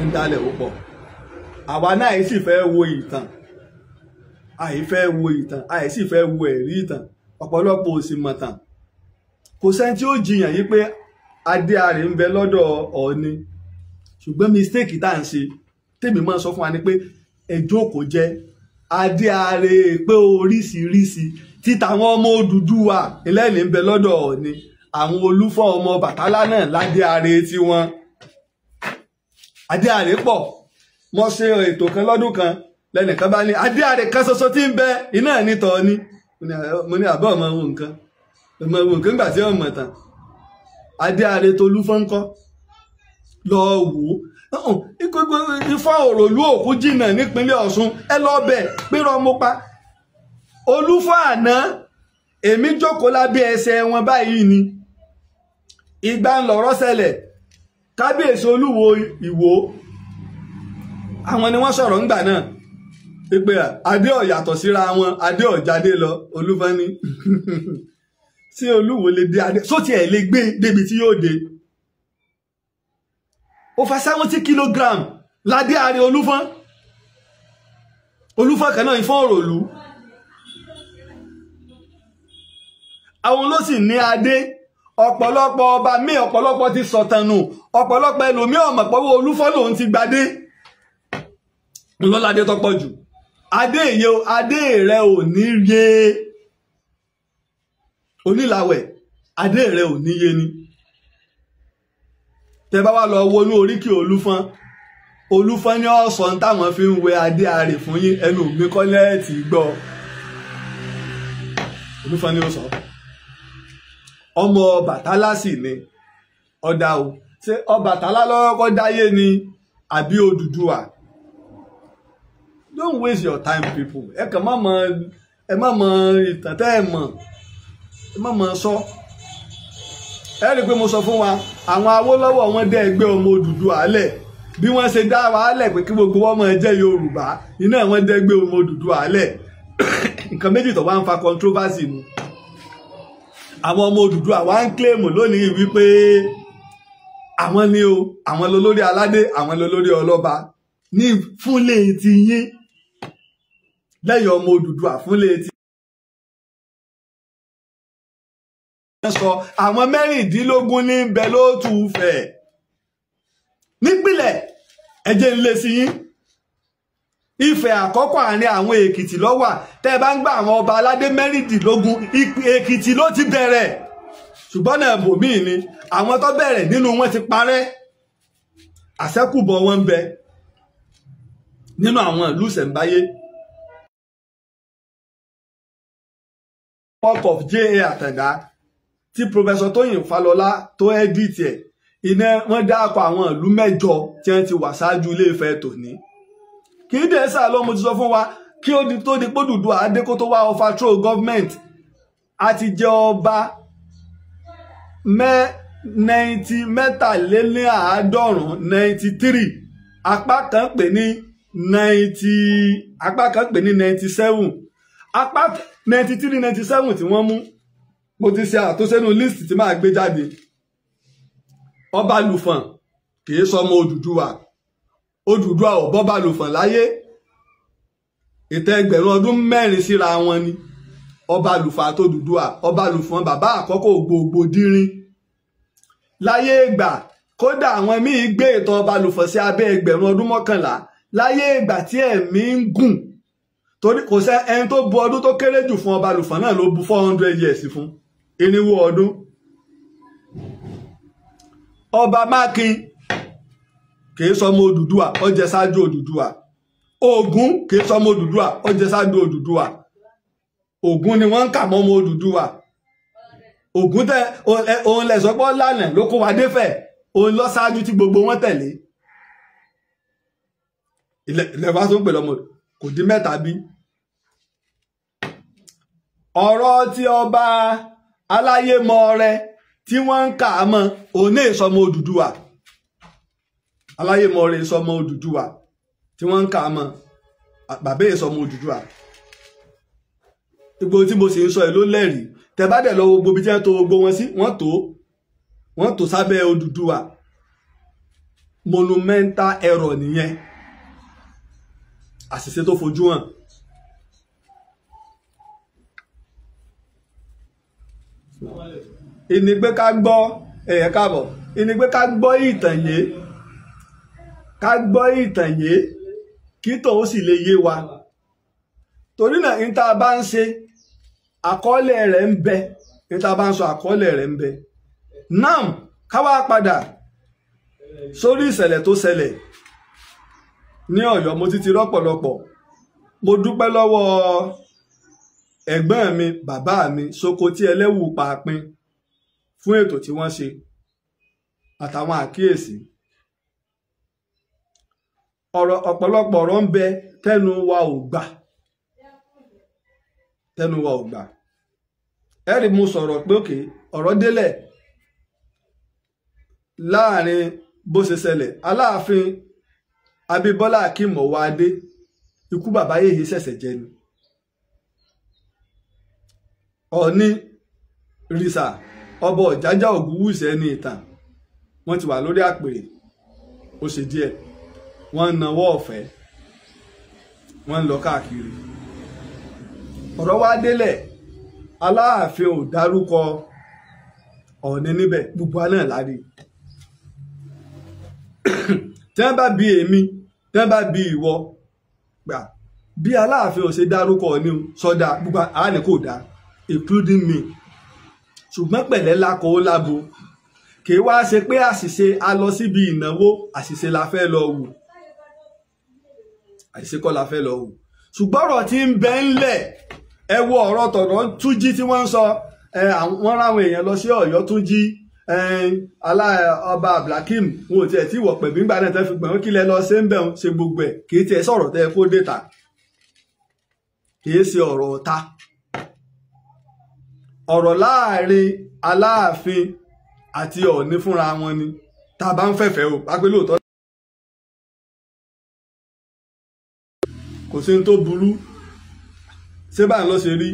ń dálẹ̀ ó pọ̀. Àwa náà yìí sì fẹ́ wo ìtàn, àyè fẹ́ wo ìtàn, àyè sì fẹ́ wo ẹ̀rí ìtàn. Ọ̀pọ̀lọpọ̀ ò sì mọ̀tàn. Kò sẹ́ni tí ó jiyàn yìí pé adé àrè ń bẹ lọ́dọ̀ Ọọ̀ni, ṣùgbọ́n mistake tá à ń ṣe tèmi máa ń sọ fún wa ni pé ẹ jókòó jẹ́ adé àrè pé oríṣiríṣi títa àwọn ọmọ Odùduwà ẹlẹ́ni ń bẹ lọ́dọ̀ Ọọ̀ni, àwọn Olúfọ̀ ọmọ Bàtálá náà ládé àrè tiwọn. Adé àrè pọ̀. Mo ṣe ètò kan lọ́dún kan, lẹ́nìkan bá ní adé àrè kan ṣoṣo tí ń bẹ iná ní tọ̀ọ̀ni. Mo ní àbọ̀ ọmọ wo nǹkan, ọmọ wo nǹkan nígbà tí ọmọ tán. Adé àrè tolúfọ́n kọ́ lọ wò ó, Ifá òròlú òkú jìnnà nípínlẹ̀ Ọ̀ṣun, ẹ lọ bẹ̀ pérò ọmọ pa Olúfọ́ àná. Èmi jókòó lábẹ́ ẹsẹ̀ wọn báyìí ni ìgbà ń lọ̀rọ̀ ṣẹlẹ̀. Kábíyèsí Olúwo Ìwó, àwọn ni wọ́n sọ̀rọ̀ ńgbà náà pé adé ò yàtọ̀ síra wọn, adé ò jáde lọ. Olúfọ́n ní tí Olúwo lè dé adé sóti ẹ̀ lè gbé débi tí yóò dé. Over 70 kilogram ládé ààrẹ Olúfọ́n. Olúfọ́n kan náà Ifọ̀n òròlú. Àwọn ló sì ní adé. Ọ̀pọ̀lọpọ̀ ọba míì, ọ̀pọ̀lọpọ̀ ti sọ̀tàn nù, ọ̀pọ̀lọpọ̀ ẹlòmíì ọ̀mọ̀ pọ̀wọ́ Olúfọ́n lòun ti gbadé. Ńlọ́ládé tọ́pọ̀ jù. Adé yẹ, adé rẹ ò ní yé. Onílàwẹ̀, adé rẹ ò ní yé ni. Tẹ bá wá lọ wọnú oríkì Olúfọ́n, Olúfọ́n ní ọ̀sán táwọn fi ń wẹ adé àrè fún yín, ẹnu mi kọ́ lẹ́ẹ̀tì gbọ́. Olúfọ́n ní ó sọ. Ọmọ Ọbàtálá sì ni ọ̀dà o. Ṣé Ọbàtálá lọ́kọ́ dáyé ni àbí Odùduwà? Don't waste your time, people. Ẹ kàn má mọ, ẹ má mọ ìtàn tẹ́ ẹ mọ̀, ẹ má mọ sọ. Ẹ rí i pé mo sọ fún wa, àwọn Awólọ́wọ̀ wọn dẹ́ ẹgbẹ́ ọmọ Odùduwà lẹ̀. Bí wọ́n ṣe dá wa lẹ̀ pé kí gbogbo wọn máa jẹ́ Yorùbá, iná wọn dẹ́ ẹgbẹ́ ọmọ Odùduwà lẹ̀. Nǹkan méjì tó wá ń fa controversy nu. Àwọn ọmọ Odùduwà wá ń kílèmù lónìí wípé àwọn ni o, àwọn lolórí aládé, àwọn lolórí ọlọ́ba ní fúnlé ti yín. Lẹ́yìn ọmọ Odùduwà fúnlé ti sọ àwọn 16 ní bẹ lóòtú Ifẹ̀ nípìnlẹ̀. Ẹjẹ́ ń lé sí yín. Ifẹ̀ àkọ́kọ́ àárín àwọn Èkìtì ló wà. Tẹ́ ẹ bá ń gbà àwọn ọba aládé 16, Èkìtì ló ti bẹ̀rẹ̀. Ṣùgbọ́n náà bòmíì ni àwọn tó bẹ̀rẹ̀ nínú wọn ti parẹ́. Àṣẹ́kùbọ̀ wọn ń bẹ nínú àwọn ìlú ìṣẹ̀ǹbáyé. Work of J.A. Àtàndá tí Professor Tóyìn Fálọlá tó ẹ́díìtì ẹ̀, iná wọ́n dákọ̀ àwọn ìlú mẹ́jọ tí wọ́n ti wà ṣáájú Ilé Ifẹ̀ tòní. Kì í dẹ̀ sá lọ, mo ti sọ fún wa kí ó di tó di pé Odùduwà adé kó tó wá overthrow government. A ti jẹ ọba 93, 93, apá kan pè ní 90, apá kan pè ní 97, apá 93, 97 tí wọ́n mú. Mo ti ṣe àtúnṣe nínú list tí máa gbé jáde. Ọbalùfọ̀n kìí sọmọ Odùduwà. Odùduwà ò bọ́balùfọ̀n láyé. Ìtàn ẹgbẹ̀rún ọdún 4 síra wọn ni Ọbalùfọ̀n àti Odùduwà. Ọbalùfọ̀n bàbá àkọ́kọ́ ògbógbò dírín láyé ìgbà. Kódà àwọn míì gbé ìtàn Ọbalùfọ̀n sí abẹ́ ẹgbẹ̀rún ọdún 11 láyé ìgbà tí ẹ̀mí ń gùn, torí kò sẹ́ ẹni tó bu ọdún tó kéré jù fún Ọbalùfọ̀n náà ló bu 400 years fún, 400 ọdún. Ọba Mákin kìí sọmọ Odùduwà, ó jẹ ṣáájú Odùduwà. Ògún kìí sọmọ Odùduwà, ó jẹ ṣáájú Odùduwà. Ògún ni wọ́n ń kà mọ́ ọmọ Odùduwà. Ògún tẹ òun lẹ̀sọ́pọ̀ lánàá ló kó wa défẹ̀, òun lọ ṣáájú tí gbogbo wọn tẹ̀lé. Ilẹ̀ wa tó ń pè lọ́mọ kò dín 3 bí. Ọ̀rọ̀ tí ọba Aláyémọrẹ tí wọ́n ń kà á mọ́, òun ní ìsọmọ Odùduwà. Aláyémọrẹ ìsọmọ Odùduwà tí wọ́n ń kà á mọ́, bàbá ìsọmọ Odùduwà. Gbogbo tí mo sì ń sọ ẹ̀ ló lẹ́rìí. Tẹ́ bá dẹ̀ lọ gbogbo ibi tí wọ́n tò gbogbo wọn sí, wọ́n tò sábẹ́ Odùduwà. Monumental error nìyẹn, àṣìṣe tó fojú hàn. Ìní pé ká gbọ́ ẹ̀yẹ káàbọ̀, ìní pé ká gbọ́ ìtàn yé, ká gbọ́ ìtàn yé kí tòun sì lè yé wa. Torí náà ní tá a bá ń ṣe àkọọ́lẹ̀ rẹ̀ ń bẹ, ní tá a bá ń sọ àkọọ́lẹ̀ rẹ̀ ń bẹ. Náà ká wá padà sórí ìṣẹ̀lẹ̀ tó ṣẹlẹ̀ ní Ọ̀yọ́. Mo ti rọ́pọ̀lọpọ̀. Mo dúpẹ́ lọ́wọ́ ẹ̀gbọ́n mi, bàbá mi, Sokoti Ẹlẹ́wù Pàápín fún ètò tí wọ́n ṣe àtàwọn àkíyèsí. Ọ̀rọ̀ ọ̀pọ̀lọpọ̀ ọ̀rọ̀ ń bẹ tẹnu wa ò gbà, tẹnu wa ò gbà. Ẹ̀rí mo sọ̀rọ̀ pé òkè ọ̀rọ̀ délẹ̀ láàrin bó ṣe ṣẹlẹ̀. Aláàfin Abímbọ́lá Akeem Ọwọ́adé, ikú bàbá yèyé ṣẹ̀ṣẹ̀ jẹ ni. Ọ̀ọ̀ni rìsà ọba Ọ̀jájá Ògúnwùsì ẹni ìtàn, wọ́n ti wà lórí àpèrè ó ṣe díẹ̀, wọ́n ń nawọ́ ọ̀fẹ́, wọ́n ń lọ káàkiri. Ọ̀rọ̀ wá délẹ̀, Aláàfin ò dárúkọ Ọ̀ọ̀ni níbẹ̀, gbogbo wa náà lárí. Tí wọ́n bá bi èmi, tí wọ́n bá bi ìwọ, gbà bí Aláàfin ò ṣe dárúkọ Ọ̀ọ̀ni sọ́dà, gbogbo àánì kò dá, including me. Ṣùgbọ́n pẹ̀lẹ́ lákọ ó lábo, kì í wá ṣe pé àṣìṣe a lọ síbi ìnáwó, àṣìṣe la fẹ́ lọ wù, àṣìṣe kọ́ la fẹ́ lọ wù. Ṣùgbọ́n ọ̀rọ̀ tí ń bẹ ńlẹ̀, ẹ wo ọ̀rọ̀ tọ̀rọ̀ Túnjí tí wọ́n ń sọ, wọ́n ráwọn èèyàn lọ sí Ọ̀yọ́ Túnjí, ọba Abdulhakeem wọn ò tiẹ̀ tí wọ̀ pẹ̀bí ńgbà náà tẹ́ fi gbọ̀n kí lẹ lọ ṣe ń bẹ̀ ń ṣe gbogbo ẹ̀, kì í tiẹ̀ sọ̀rọ̀ tẹ́ kó dé ta, kì í ṣe ọ̀rọ̀ ọ̀ta. Ọ̀rọ̀ láàrin Aláàfin àti Ọ̀ọ̀ni fúnra wọn ni, tá a bá ń fẹ̀fẹ̀ o, bá pé lóòótọ́ kò sí ní tó burú. Ṣé báyìí ló ṣe rí?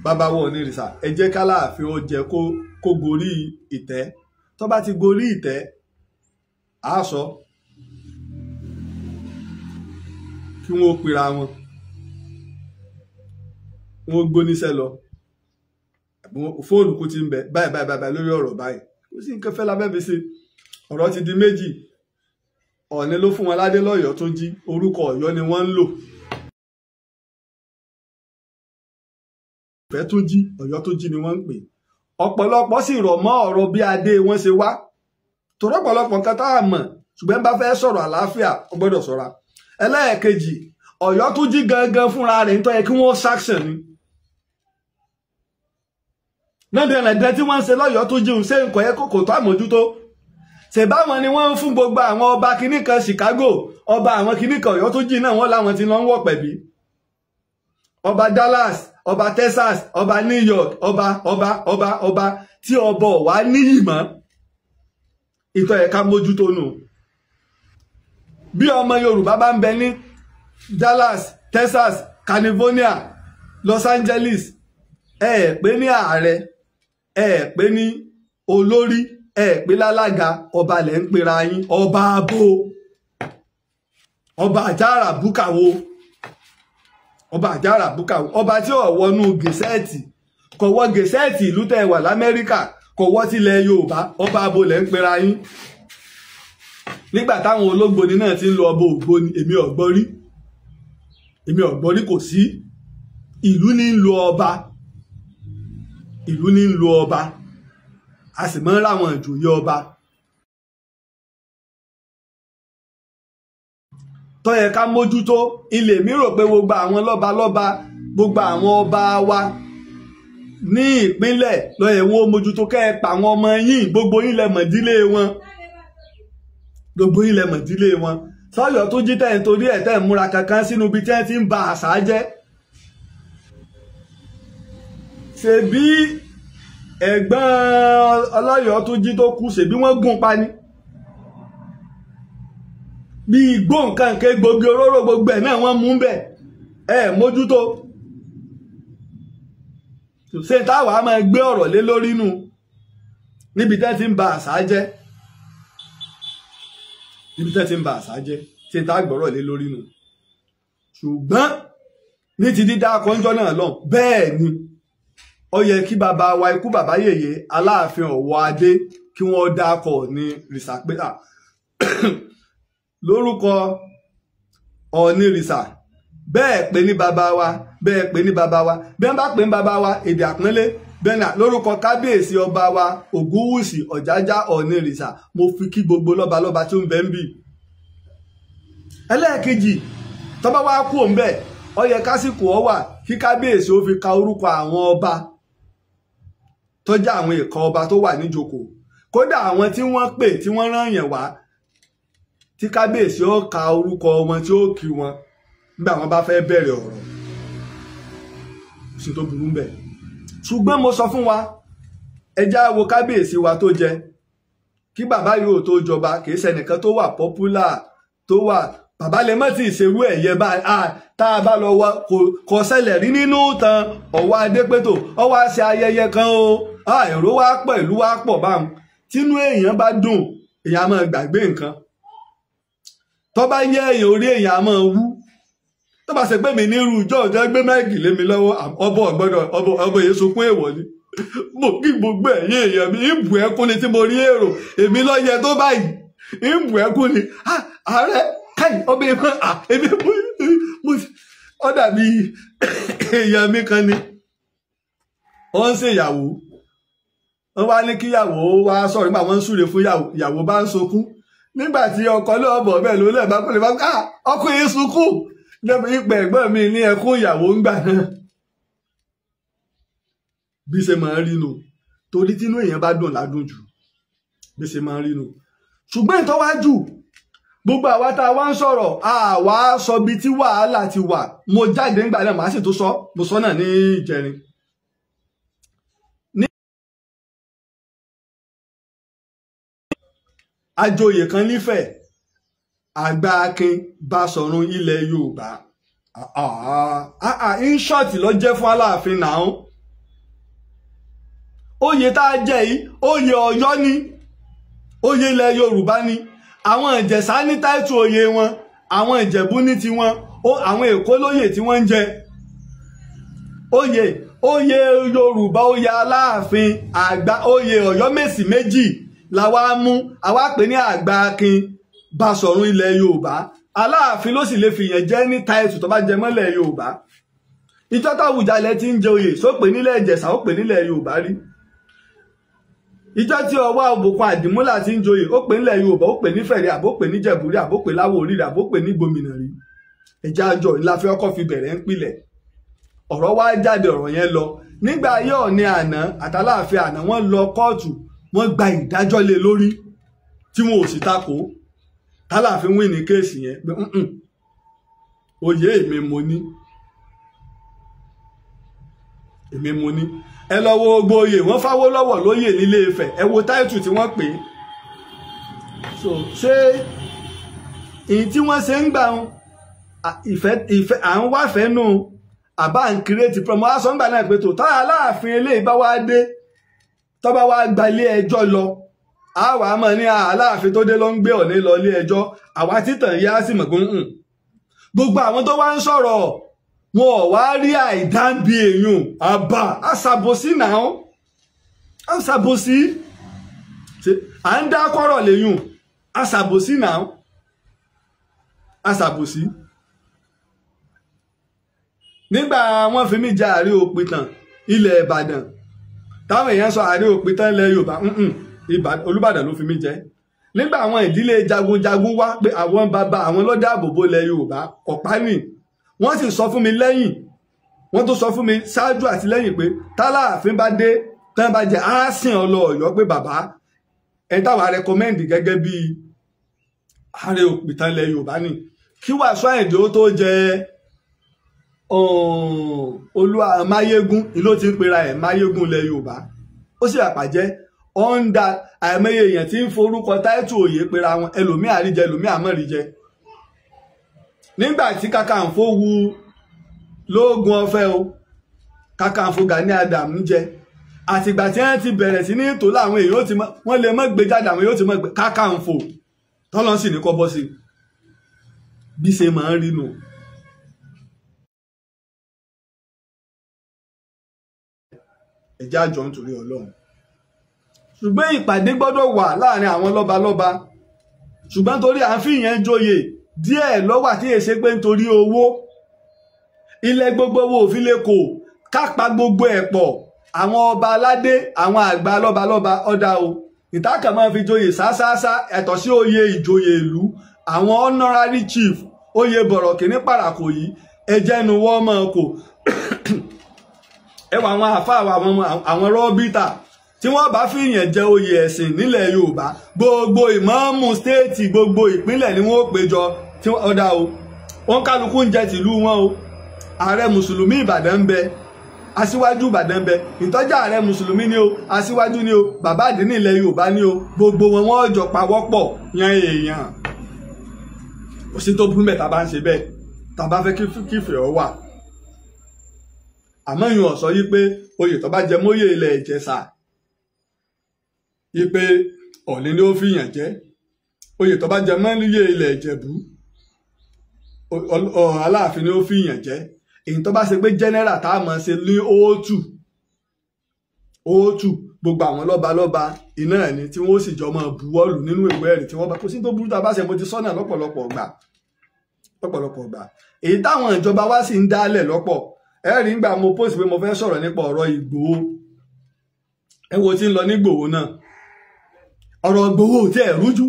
Bàbá wọ̀ ní rìsà, ẹ jẹ́ káláàfin ó jẹ́ kó gorí ìtẹ́. Tó bá ti gorí ìtẹ́, á sọ kí wọ́n pera wọn, wọ́n gbóníṣẹ́ lọ, fóònù kò ti ń bẹ báyìí báyìí báyìí lórí ọ̀rọ̀ báyìí. Kò sí nǹkan fẹ́ lábẹ́ fi ṣe. Ọ̀rọ̀ ti di méjì. Ọ̀ọ̀ni ló fún wọn ládé lọ́yọ̀ọ́ tó jí, orúkọ Ọ̀yọ́ ni wọ́n ń lò. Ìfẹ́ tó jí, Ọ̀yọ́ tó jí ni wọ́n ń pè. Ọ̀pọ̀lọpọ̀ sì rọ̀ mọ́ ọ̀rọ̀ bí adé wọn ṣe wá. Torí ọ̀pọ̀lọpọ̀ nǹkan tá a mọ̀, ṣùgbọ́n bá fẹ́ sọ̀rọ̀ àlàáfíà, ó gbọ́dọ̀ ṣọ́ra. Ẹlẹ́ẹ̀kejì, Ọ̀yọ́ tó jí gangan fúnra rẹ̀ nítorí kí wọ́n sanction ni. Lẹ́dẹ̀ẹ́dẹ́ tí wọ́n ń ṣe lọ́yọ̀ọ́ tó jíun ṣé nǹkan yẹn kò tó àmójútó. Ṣèbáwọn ni wọ́n ń fún gbogbo àwọn ọba kinní kan Chicago, ọba àwọn kinní kan Ọ̀yọ́ tó jí náà wọ́n láwọn ti lọ ń wọ̀ pẹ̀bí. Ọba Dallas, ọba Texas, ọba New York, ọba ọba ọba ọba tí ọba wà níyì mọ́. Ìtọ́ ẹ̀ka mójútó nù. Bí ọmọ Yorùbá bá ń bẹ ní Dallas, Texas, California, Los Angeles, ẹ pè ní ààrẹ, ẹ pè ní olórí, ẹ pè lálága, ọba lẹ̀ ń pera yín. Ọba abo, ọba àjàrà búkàwó, ọba àjàrà búkàwó, ọba tí ò wọnú gẹ̀sẹ́ẹ̀tì, kò wọ gẹ̀sẹ́ẹ̀tì ìlú tẹ́ wà l'Amẹ́ríkà, kò wọ́ tilẹ̀ Yorùbá, ọba abo lẹ̀ ń pera yín. Nígbà táwọn ológboni náà ti ń lo ọba ògbóni, èmi ò gbọ́ rí, èmi ò gbọ́ rí, kò sí. Ìlú ní ń lo ọba, ìlú ní ń lo ọba, a sì máa ń ráwọn ìjòyè ọba. Tó yẹ ká mójútó. Ilé mi rò pé gbogbo àwọn lọ́balọ́ba, gbogbo àwọn ọba wa ní ìpínlẹ̀ ló yẹ wọ́n mójútó. Kẹ́ ẹ pa àwọn ọmọ yín, gbogbo yín lẹ mọ̀dílé wọn, gbogbo yín lẹ mọ̀dílé wọn. Sọ́yọ́ tó jí tẹ̀ ń torí ẹ̀ tẹ̀ ń múra kankan sínú ibi tí wọ́n ti ń ba àṣà jẹ́. Ṣebí ẹ̀gbọ́n Ọlọ́yọ̀ tó jí tó kú, ṣebí wọ́n gún pa ni. Bí igbó nǹkan ké gbogbo oróró gbogbo ẹ̀ náà wọ́n mú bẹ̀. Ẹ mójútó. Ṣé táwa máa gbé ọ̀rọ̀ lé lórí nù níbi tẹ́ ti ń ba àṣà jẹ́, níbi tẹ́ ti ń ba àṣà jẹ́, ṣé tá gbọ́rọ̀ lé lórí nù. Ṣùgbọ́n ní ti dídá akọ́njọ́ náà lọ, bẹ́ẹ̀ ni ó yẹ kí bàbá wa ikú bàbá yèyé Aláàfin Ọ̀wọ́ Adé kí wọ́n dákọ̀ ní rìsà pé lórúkọ Ọọ̀ni rìsà, bẹ́ẹ̀ pé ní bàbá wa, bẹ́ẹ̀ pé ní bàbá wa, bí wọ́n bá pè ní bàbá wa èdè àpọ́nlé, bẹ́ẹ̀ náà lórúkọ kábíyèsí ọba wa Ògúnwùsì Ọ̀jájá Ọọ̀ni rìsà, mo fi kí gbogbo lọ́balọ́ba tí ó ń bẹ ń bì. Ẹlẹ́ẹ̀kejì, tó bá wá kú òun bẹ́ẹ̀, ó yẹ kásìkò ọ wà kí kábíyèsí ó fi ka orúkọ àwọn ọba tó jẹ́ àwọn ìkan ọba tó wà níjókòó. Kódà àwọn tí wọ́n pè tí wọ́n rán yẹn wá, tí kábíyèsí ó ka orúkọ wọn tí ó kí wọn nígbà wọn bá fẹ́ bẹ̀rẹ̀ ọ̀rọ̀. Sí tó burú bẹ́ẹ̀. Ṣùgbọ́n mo sọ fún wa, ẹ já wo kábíyèsí wa tó jẹ kí bàbá yóò tó jọba, kì í ṣẹnìkan tó wà pọ́pùlà tó wà. Bàbá lè mọ́ tí ìṣerú ẹ̀yẹ bá tá a bá lọ wọ kò ṣẹlẹ̀ rí nínú ìtàn Ọ̀wọ́ Adépétò. Ó wá ṣe ayẹyẹ kan o, èrò wá pọ̀, ìlú wá pọ̀ báwọn. Tínú èèyàn bá dùn, èèyàn á máa gbàgbé nǹkan. Tó bá yẹ èèyàn, orí èèyàn á máa wú. Tó bá ṣe pé mi nírú ìjọ ọjọ́ gbé mẹ́gì lé mi lọ́wọ́, ọbọ̀ ọ̀gbọ́dọ̀ ọbọ̀ èyí sunkún èèwọ̀ ni. Mo kí gbogbo ẹ̀yìn èèyàn mi, ìbù ẹkún ni tí mo rí èrò, èmi ló yẹ tó báyìí, ìbù ẹkún ni. Ààrẹ káì ọbẹ̀ ìmọ̀ èmi ó dàbí èèyàn mi kan ni. Ó ń ṣèyàwó, wọ́n wá ní kíyàwó wá sọ̀rọ̀ nígbà wọ́n ń súre fún ìyàwó, ìyàwó bá ń sunkún. Nígbà tí ọkọ náà bọ̀ bẹ́ẹ̀ ló lẹ́ẹ̀ bá kúlẹ̀ bá ọkọ yìí sunkún. Ìpè ẹ̀gbọ́n mi ní ẹkún ìyàwó ń gbà náà. Bí ṣe máa ń rí nu, torí tínú èèyàn bá dùn ládùn jù, bí ṣe máa ń rí nu. Ṣùgbọ́n ìtọ́wájú gbogbo àwa tá a wá ń sọ̀rọ̀, àwa sọ bí tí wàhálà ti wà. Mo jáde ńgbà náà, màá sì tó sọ, mo sọ náà ní ìjẹrin. Ní àjòyè kan nífẹ̀ẹ́, àgbà Akin Basọ̀run ilẹ̀ Yorùbá. In short ló jẹ́ fún Aláàfin náà. Oyè tá a jẹ yìí, oyè Ọ̀yọ́ ni, oyè ilẹ̀ Yorùbá ni. Àwọn Ìjẹ̀ṣà ní táìtù oyè wọn, àwọn Ìjẹ̀bú ní tiwọn, àwọn Èkó lóyè tí wọ́n ń jẹ. Oyè oyè Yorùbá, oyè Aláàfin àgbà, oyè Ọ̀yọ́mèsì méjì làwa mú, àwa pè ní àgbà Akin Basọ̀run ilẹ̀ Yorùbá. Aláàfin ló sì lè fìyàn jẹ́ ní táìtù tó bá jẹ mọ́lẹ̀ Yorùbá. Ìjọ táwùjalẹ̀ ti ń jẹ oyè, só pè nílẹ̀ Ìjẹ̀ṣà, ó pè nílẹ̀ Yorùbá rí. Ìjọ tí ọwá òbòkun Àdìmúlà ti ń joyè, ó pè nílẹ̀ Yorùbá, ó pè ní Fẹ̀rí, àbó pè ní Jẹ̀búrí, àbó pè láwòrí, àbó pè ní Gbòmìnà rí. Ẹja àjọ ńlá fi ọkọ̀ fi bẹ̀rẹ̀ ń pilẹ̀. Ọ̀rọ̀ wá jáde, ọ̀rọ̀ yẹn lọ. Nígbà ayé Ọọ̀ni àná àtàláàfin àná, wọ́n lọ kóòtù, wọ́n gba ìdájọ́ lé lórí tí wọn ò sì takò. Tálàfin wí ní kéèsì yẹn pé oyè mi mo ní. Èmi mo ní ẹ lọ wo gbogbo oyè wọ́n fáwólọ́wọ̀ lóyè nílé Ifẹ̀, ẹ wo táìtù tí wọ́n pè é. So ṣé èyí tí wọ́n ṣe ń gbà ń ìfẹ́ à ń wáfẹ́ nù àbá ń kírètì promo aṣọ ń gbà náà pé tó tá Aláàfin eléyìí bá wá dé tó bá wá gba ilé ẹjọ́ lọ, a wà á mọ̀ ní Aláàfin tó dé ló ń gbé Ọọ̀ni lọ ilé ẹjọ́, àwa títàn yá sí mọ̀ pé gbogbo àwọn tó wá ń sọ̀rọ̀ wọn ò wá rí àìdáǹbi èèyàn àbá àṣàbòsí náà, àṣàbòsí à ń dá kọ́rọ̀ lèyùn, àṣàbòsí náà, àṣàbòsí. Nígbà wọ́n fi mí jẹ Ààrẹ Òpìtàn ilẹ̀ Ìbàdàn, táwọn èèyàn sọ Ààrẹ Òpìtàn ilẹ̀ Yorùbá, Olúbàdàn ló fi mí jẹ. Nígbà àwọn ìdílé jagunjagun wá pé àwọn bàbá àwọn ló dáàbò bo ilẹ̀ Yorùbá, ọ̀pá nì wọ́n sì sọ fún mi lẹ́yìn, wọ́n tó sọ fún mi ṣáájú àti lẹ́yìn pé tálàáfin bá dé tán bá jẹ á sìn ọ lọ Ọ̀yọ́ pé bàbá ẹ táwa rẹkọmẹ́ǹdì gẹ́gẹ́ bí Ààrẹ Òpìtàn ilẹ̀ Yorùbá ni. Kí Wàsíù Àyìndé ó tó jẹ Olúwa Máyégún ló ti ń pera ẹ̀ Máyégún ilẹ̀ Yorùbá, ó sì àpàjẹ́ ọ̀ǹda àìmọye èèyàn tí ń forúkọ táìtù òye pera wọn, ẹlòmíì àríjẹ ẹlòmíì àmọ́ríjẹ. Nígbà tí Kakanfò wu lóògùn ọ̀fẹ́ o, Kakanfò Gani Adams jẹ, àtìgbà tí wọ́n ti bẹ̀rẹ̀ sí ní tò láwọn èèyàn ti wọ́n lè mọ́ gbé jáde, àwọn èèyàn ti mọ́ gbé Kakanfò tọ́lọ́ sì ní kọ́ bọ́ sí bí ṣe máa ń rí nù. Ẹjẹ́ àjọ nítorí Ọlọ́run. Ṣùgbọ́n ìpàdé gbọ́dọ̀ wà láàrin àwọn lọ́balọ́ba, ṣùgbọ́n torí à ń fi ìyẹn joyè díẹ̀ lọ́wà tí èsè pé nítorí owó ilẹ̀ gbogbo owó òfin lè kò kápá gbogbo ẹ̀ pọ̀. Àwọn ọba aládé, àwọn àgbà lọ́balọ́ba ọ̀dà o, ìtàkà máa fi joyè sáṣáṣá ẹ̀tọ́ sí oyè ìjoyè ìlú, àwọn honorary chief oyè bọ̀rọ̀kìnní pàràkò yìí ẹjẹ́nu wọ́n mọ̀ kò. Ẹwà àwọn àfáà àwọn rọ́bìtà tí wọ́n bá fi yẹn jẹ oyè ẹ̀sìn nílẹ̀ Yorùbá, gbogbo ìmáàmù stéètì gbogbo ìpínlẹ̀ ni wọ́n ó péjọ tí ọ̀dà o, wọ́n kálukú ń jẹ tìlú wọn o. Ààrẹ mùsùlùmí Ìbàdàn ń bẹ, aṣíwájú Ìbàdàn ń bẹ, ìtọ́jà ààrẹ mùsùlùmí ni o, aṣíwájú ni o, bàbá àdínní ilẹ̀ Yorùbá ni o, gbogbo wọn wọ́n jọ pawọ́pọ̀ yan èèyàn. Kò sí tó burú mẹ́ tá a bá ń ṣe bẹ́ẹ̀, tá a bá fẹ́ kífẹ́ ọ wà. Àmọ́ ìyẹn ò sọ yí pé oyè tó bá jẹ mọ́yè ilẹ̀ Ìjẹ̀ṣà yí pé Ọọ̀ni ni ó fi yàn jẹ, oyè tó bá jẹ mọ́yè ilẹ̀ Ìjẹ̀bú Aláàfin ni ó fi yàn jẹ. Èyí tó bá ṣe pé general tá a mọ̀ ṣe ní òótù òótù gbogbo àwọn lọ́balọ́ba iná ẹ̀ ni tí wọ́n sì jọ máa buwọ́lù nínú ìwé ẹ̀rí tí wọ́n bá kó sí tó burú tá a bá ṣe. Mo ti sọ́nà lọ́pọ̀lọpọ̀ ọgbà, lọ́pọ̀lọpọ̀ ọgbà èyí táwọn ìjọba wá sì ń dálẹ̀ lọ́pọ̀. Ẹ rí nígbà mo post pé mo fẹ́ sọ̀rọ̀ nípa ọ̀rọ̀ Ìgbòho, ẹ wo tí ń lọ ní Ìgbòho náà, ọ̀rọ̀ Ìgbòho tí ẹ̀ rújú,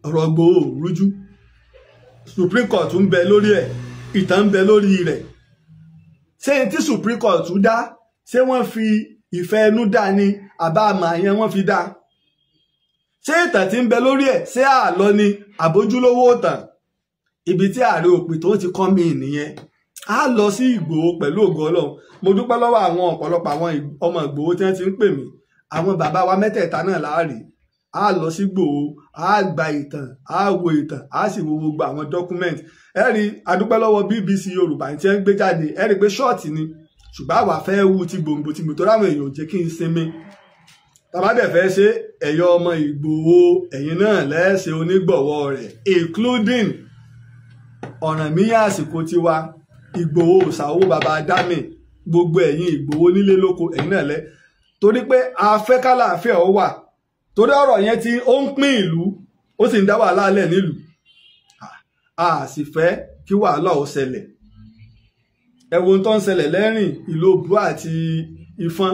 ọ̀rọ̀ Ìgbòho rújú. Supreme Court ń bẹ lórí ẹ̀, ìtàn ń bẹ lórí rẹ̀. Ṣé tí Supreme Court dá, ṣé wọ́n fi ìfẹ́ ẹnu dá ni àbá àmà yẹn wọ́n fi dá? Ṣé ìtàn tí ń bẹ lórí ẹ̀ ṣé àlọ́ ni àbójúlówó ìtàn? Ibi tí Ààrẹ Òpìtàn ti kọ́ mi nìyẹn. A lọ sí Ìgbòho pẹ̀lú ògo Ọlọ́run. Mo dúpẹ́ lọ́wọ́ àwọn ọ̀pọ̀lọpọ̀ àwọn ọmọ Ìgbòho tí wọ́n ti ń pè mí. Àwọn bàbá wa mẹ́tẹ̀ẹ̀ta náà láàrí. A lọ sí Ìgbòho, a gba ìtàn, a wo ìtàn, a sì wo gbogbo àwọn document. Ẹ rí a dúpẹ́ lọ́wọ́ BBC Yorùbá tí wọ́n ń gbé jáde. Ẹ rí pé ṣọ́ọ̀tì ni, ṣùgbọ́n àwa fẹ́ wú ti gbòǹgbò ti gbòǹgbò tó ráwọn èèyàn ò jẹ́ kí n sinmi. Tàbá dẹ̀ fẹ́ ṣe ẹ̀yọ́ ọmọ Ìgbòho ẹ̀yin náà lẹ́ẹ̀ṣẹ̀ onígbọ̀wọ́ rẹ̀, including Ọ̀rànmíyàn àsìkò tiwa, Ìgbòho Ṣàwó bàbá dámì, gbogbo ẹ̀yin Ìgbòho nílé lóko ẹ̀yin náà lẹ́, torí pé a fẹ́ kálàáfíà ó wà, torí ọ̀rọ̀ yẹn tí ó ń pín ìlú ó sì ń dá wàhálà lẹ̀ nílùú, a sì fẹ́ kí wàhálà ó ṣẹlẹ̀. Ẹ wo ohun tó ń ṣẹlẹ̀ lẹ́rìn ìlú Òbú àti Ìfọ́n,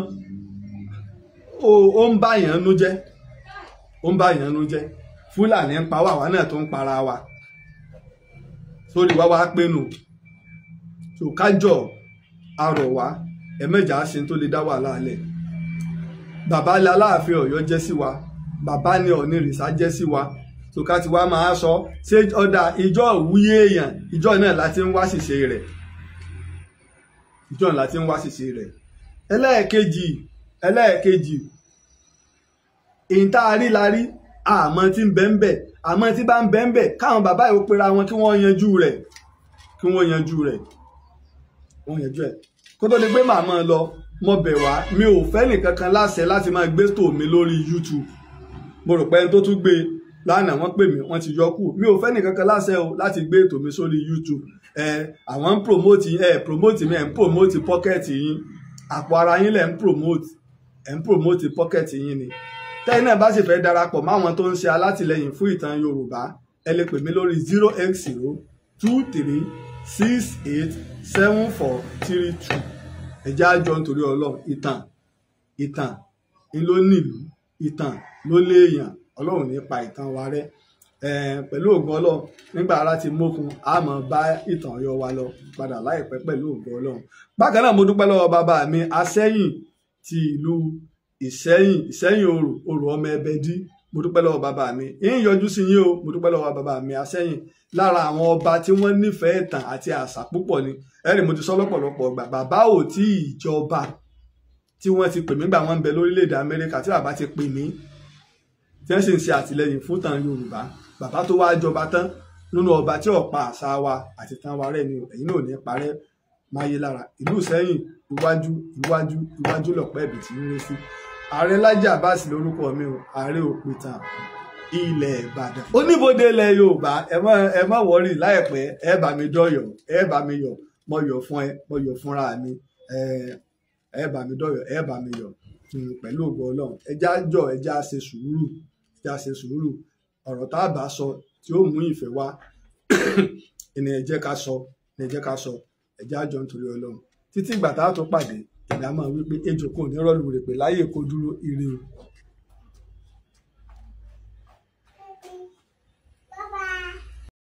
ó ń bá yàn nú jẹ́, ó ń bá yàn nú jẹ́. Fúlàní ń pa wá, àwa náà tó ń para wa, sórí wá wá pinnu tó kájọ arọ̀ wá ẹ̀mẹ́jà ṣe tó lè dá wàhálà lẹ̀. Bàbá ilẹ̀ Aláàfin Ọ̀yọ́ jẹ́ sí wa, bàbá ní Ọ̀nìrìṣà jẹ́ sí wa, tó ká ti wá máa sọ ṣé ọ̀dà ìjọ ìwúyé èèyàn ìjọ náà láti ń wá ṣìṣe rẹ̀. Ìjọ ńlá ti ń wá ṣìṣe rẹ̀. Ẹlẹ́ẹ̀kejì èyí tá a rí la rí, àmọ́ tí ń bẹ ń bẹ, àmọ́ tí bá ń bẹ ń bẹ, káwọn bàbá yìí ó pera wọn kí wọ́n yanjú rẹ̀, kí wọ́n yanjú rẹ̀, wọ́n yanjú ẹ̀. Kó tó di pé màá máa lọ, mo bẹ̀ wá, mi ò fẹ́ nìkankan láṣẹ láti máa gbé tò mi lórí YouTube. Mo rò pé ẹni tó tún gbé lánàá wọ́n pè mí, wọ́n ti yọ kù. Mi ò fẹ́ nìkankan láṣẹ o láti gbé ètò mi sórí YouTube. Àwọn ń promote, promote mi, ẹ̀ ń promote pocket yín, àpò ara yín lẹ̀ ń promote, ẹ̀ ń promote pocket yín ni. Tẹ́yìn náà bá sì fẹ́ darapọ̀ máwọn tó ń ṣe alátìlẹyìn fún ìtàn Yorùbá, ẹ lè pè mí lórí 080 23 68 74 32. Ẹ jẹ́ á jọ nítorí Ọlọ́run. Ìtàn ń ló nílùú, ìtàn ló léèyàn. Ọlọ́run ní pa ìtàn wa rẹ́. Pẹ̀lú ògo Ọlọ́run, nígbà ara ti mókun, a máa bá ìtàn Ọ̀yọ́ wa lọ padà láìpẹ́ pẹ̀lú ògo Ọlọ́run. Bákan náà mo dúpẹ́ lọ́wọ́ bàbá mi Asẹ́yìn ti ìlú Ìsẹ́yìn, Ìsẹ́yìn Òrò, Òrò ọmọ Ẹbẹdí. Mo dúpẹ́ lọ́wọ́ bàbá mi, ń yọjú sí yín o. Mo dúpẹ́ lọ́wọ́ bàbá mi Asẹ́yìn. Lára àwọn ọba tí wọ́n nífẹ̀ẹ́ ìtàn àti àṣà púpọ̀ ni. Ẹ̀rì mo ti sọ lọ́pọ̀lọpọ̀ ọgbà, bàbá ò tí ìjọba tí wọ́n ti pè mí gbà wọ́n ń bẹ lórílẹ̀‐èdè Amẹ́ríkà, tí bàbá ti pè mí tí wọ́n sì ń ṣe àtìlẹ́yìn fún ìtàn Yorùbá. Bàbá tó wáá jọba tán nínú ọba tí ó pa àṣà wa àti tán wa rẹ́ ni o. Ẹ̀yin náà ò ní parẹ́ máyé lára. Ìlú Ìsẹ́yìn, iwájú iwájú iwájú lọ̀pẹ́ ẹ̀bì tí ń ré sí. Ààrẹ Lájí Abbas lórúkọ mi o, ààrẹ òpìtàn ilẹ̀ Ìbàdàn, oníbodè ilẹ̀ Yorùbá. Ẹ má wọrí, láìpẹ́ ẹ bá mi dọ́yọ̀, ẹ bá mi yọ̀, mo yọ̀ fún ẹ, mo yọ̀ fúnra mi. Ẹ bá mi dọ́yọ̀, ẹ bá mi yọ̀ pẹ̀lú ògo Ọlọ́run. Ẹ já jọ, ẹ já ṣe sùúrù, ẹ já ṣe sùúrù. Ọ̀rọ̀ tá a bá sọ tí ó mú ìfẹ́ wá ni ẹ jẹ́ ká sọ, ni ẹ jẹ́ ká sọ. Ẹ já jọ nítorí Ọlọ́run. Títí ìgbà tá a tó pàdé, ìdámọ̀ wípé ejò kò ní rọ́ọ̀lù rè pé láyé kó dúró, ire o.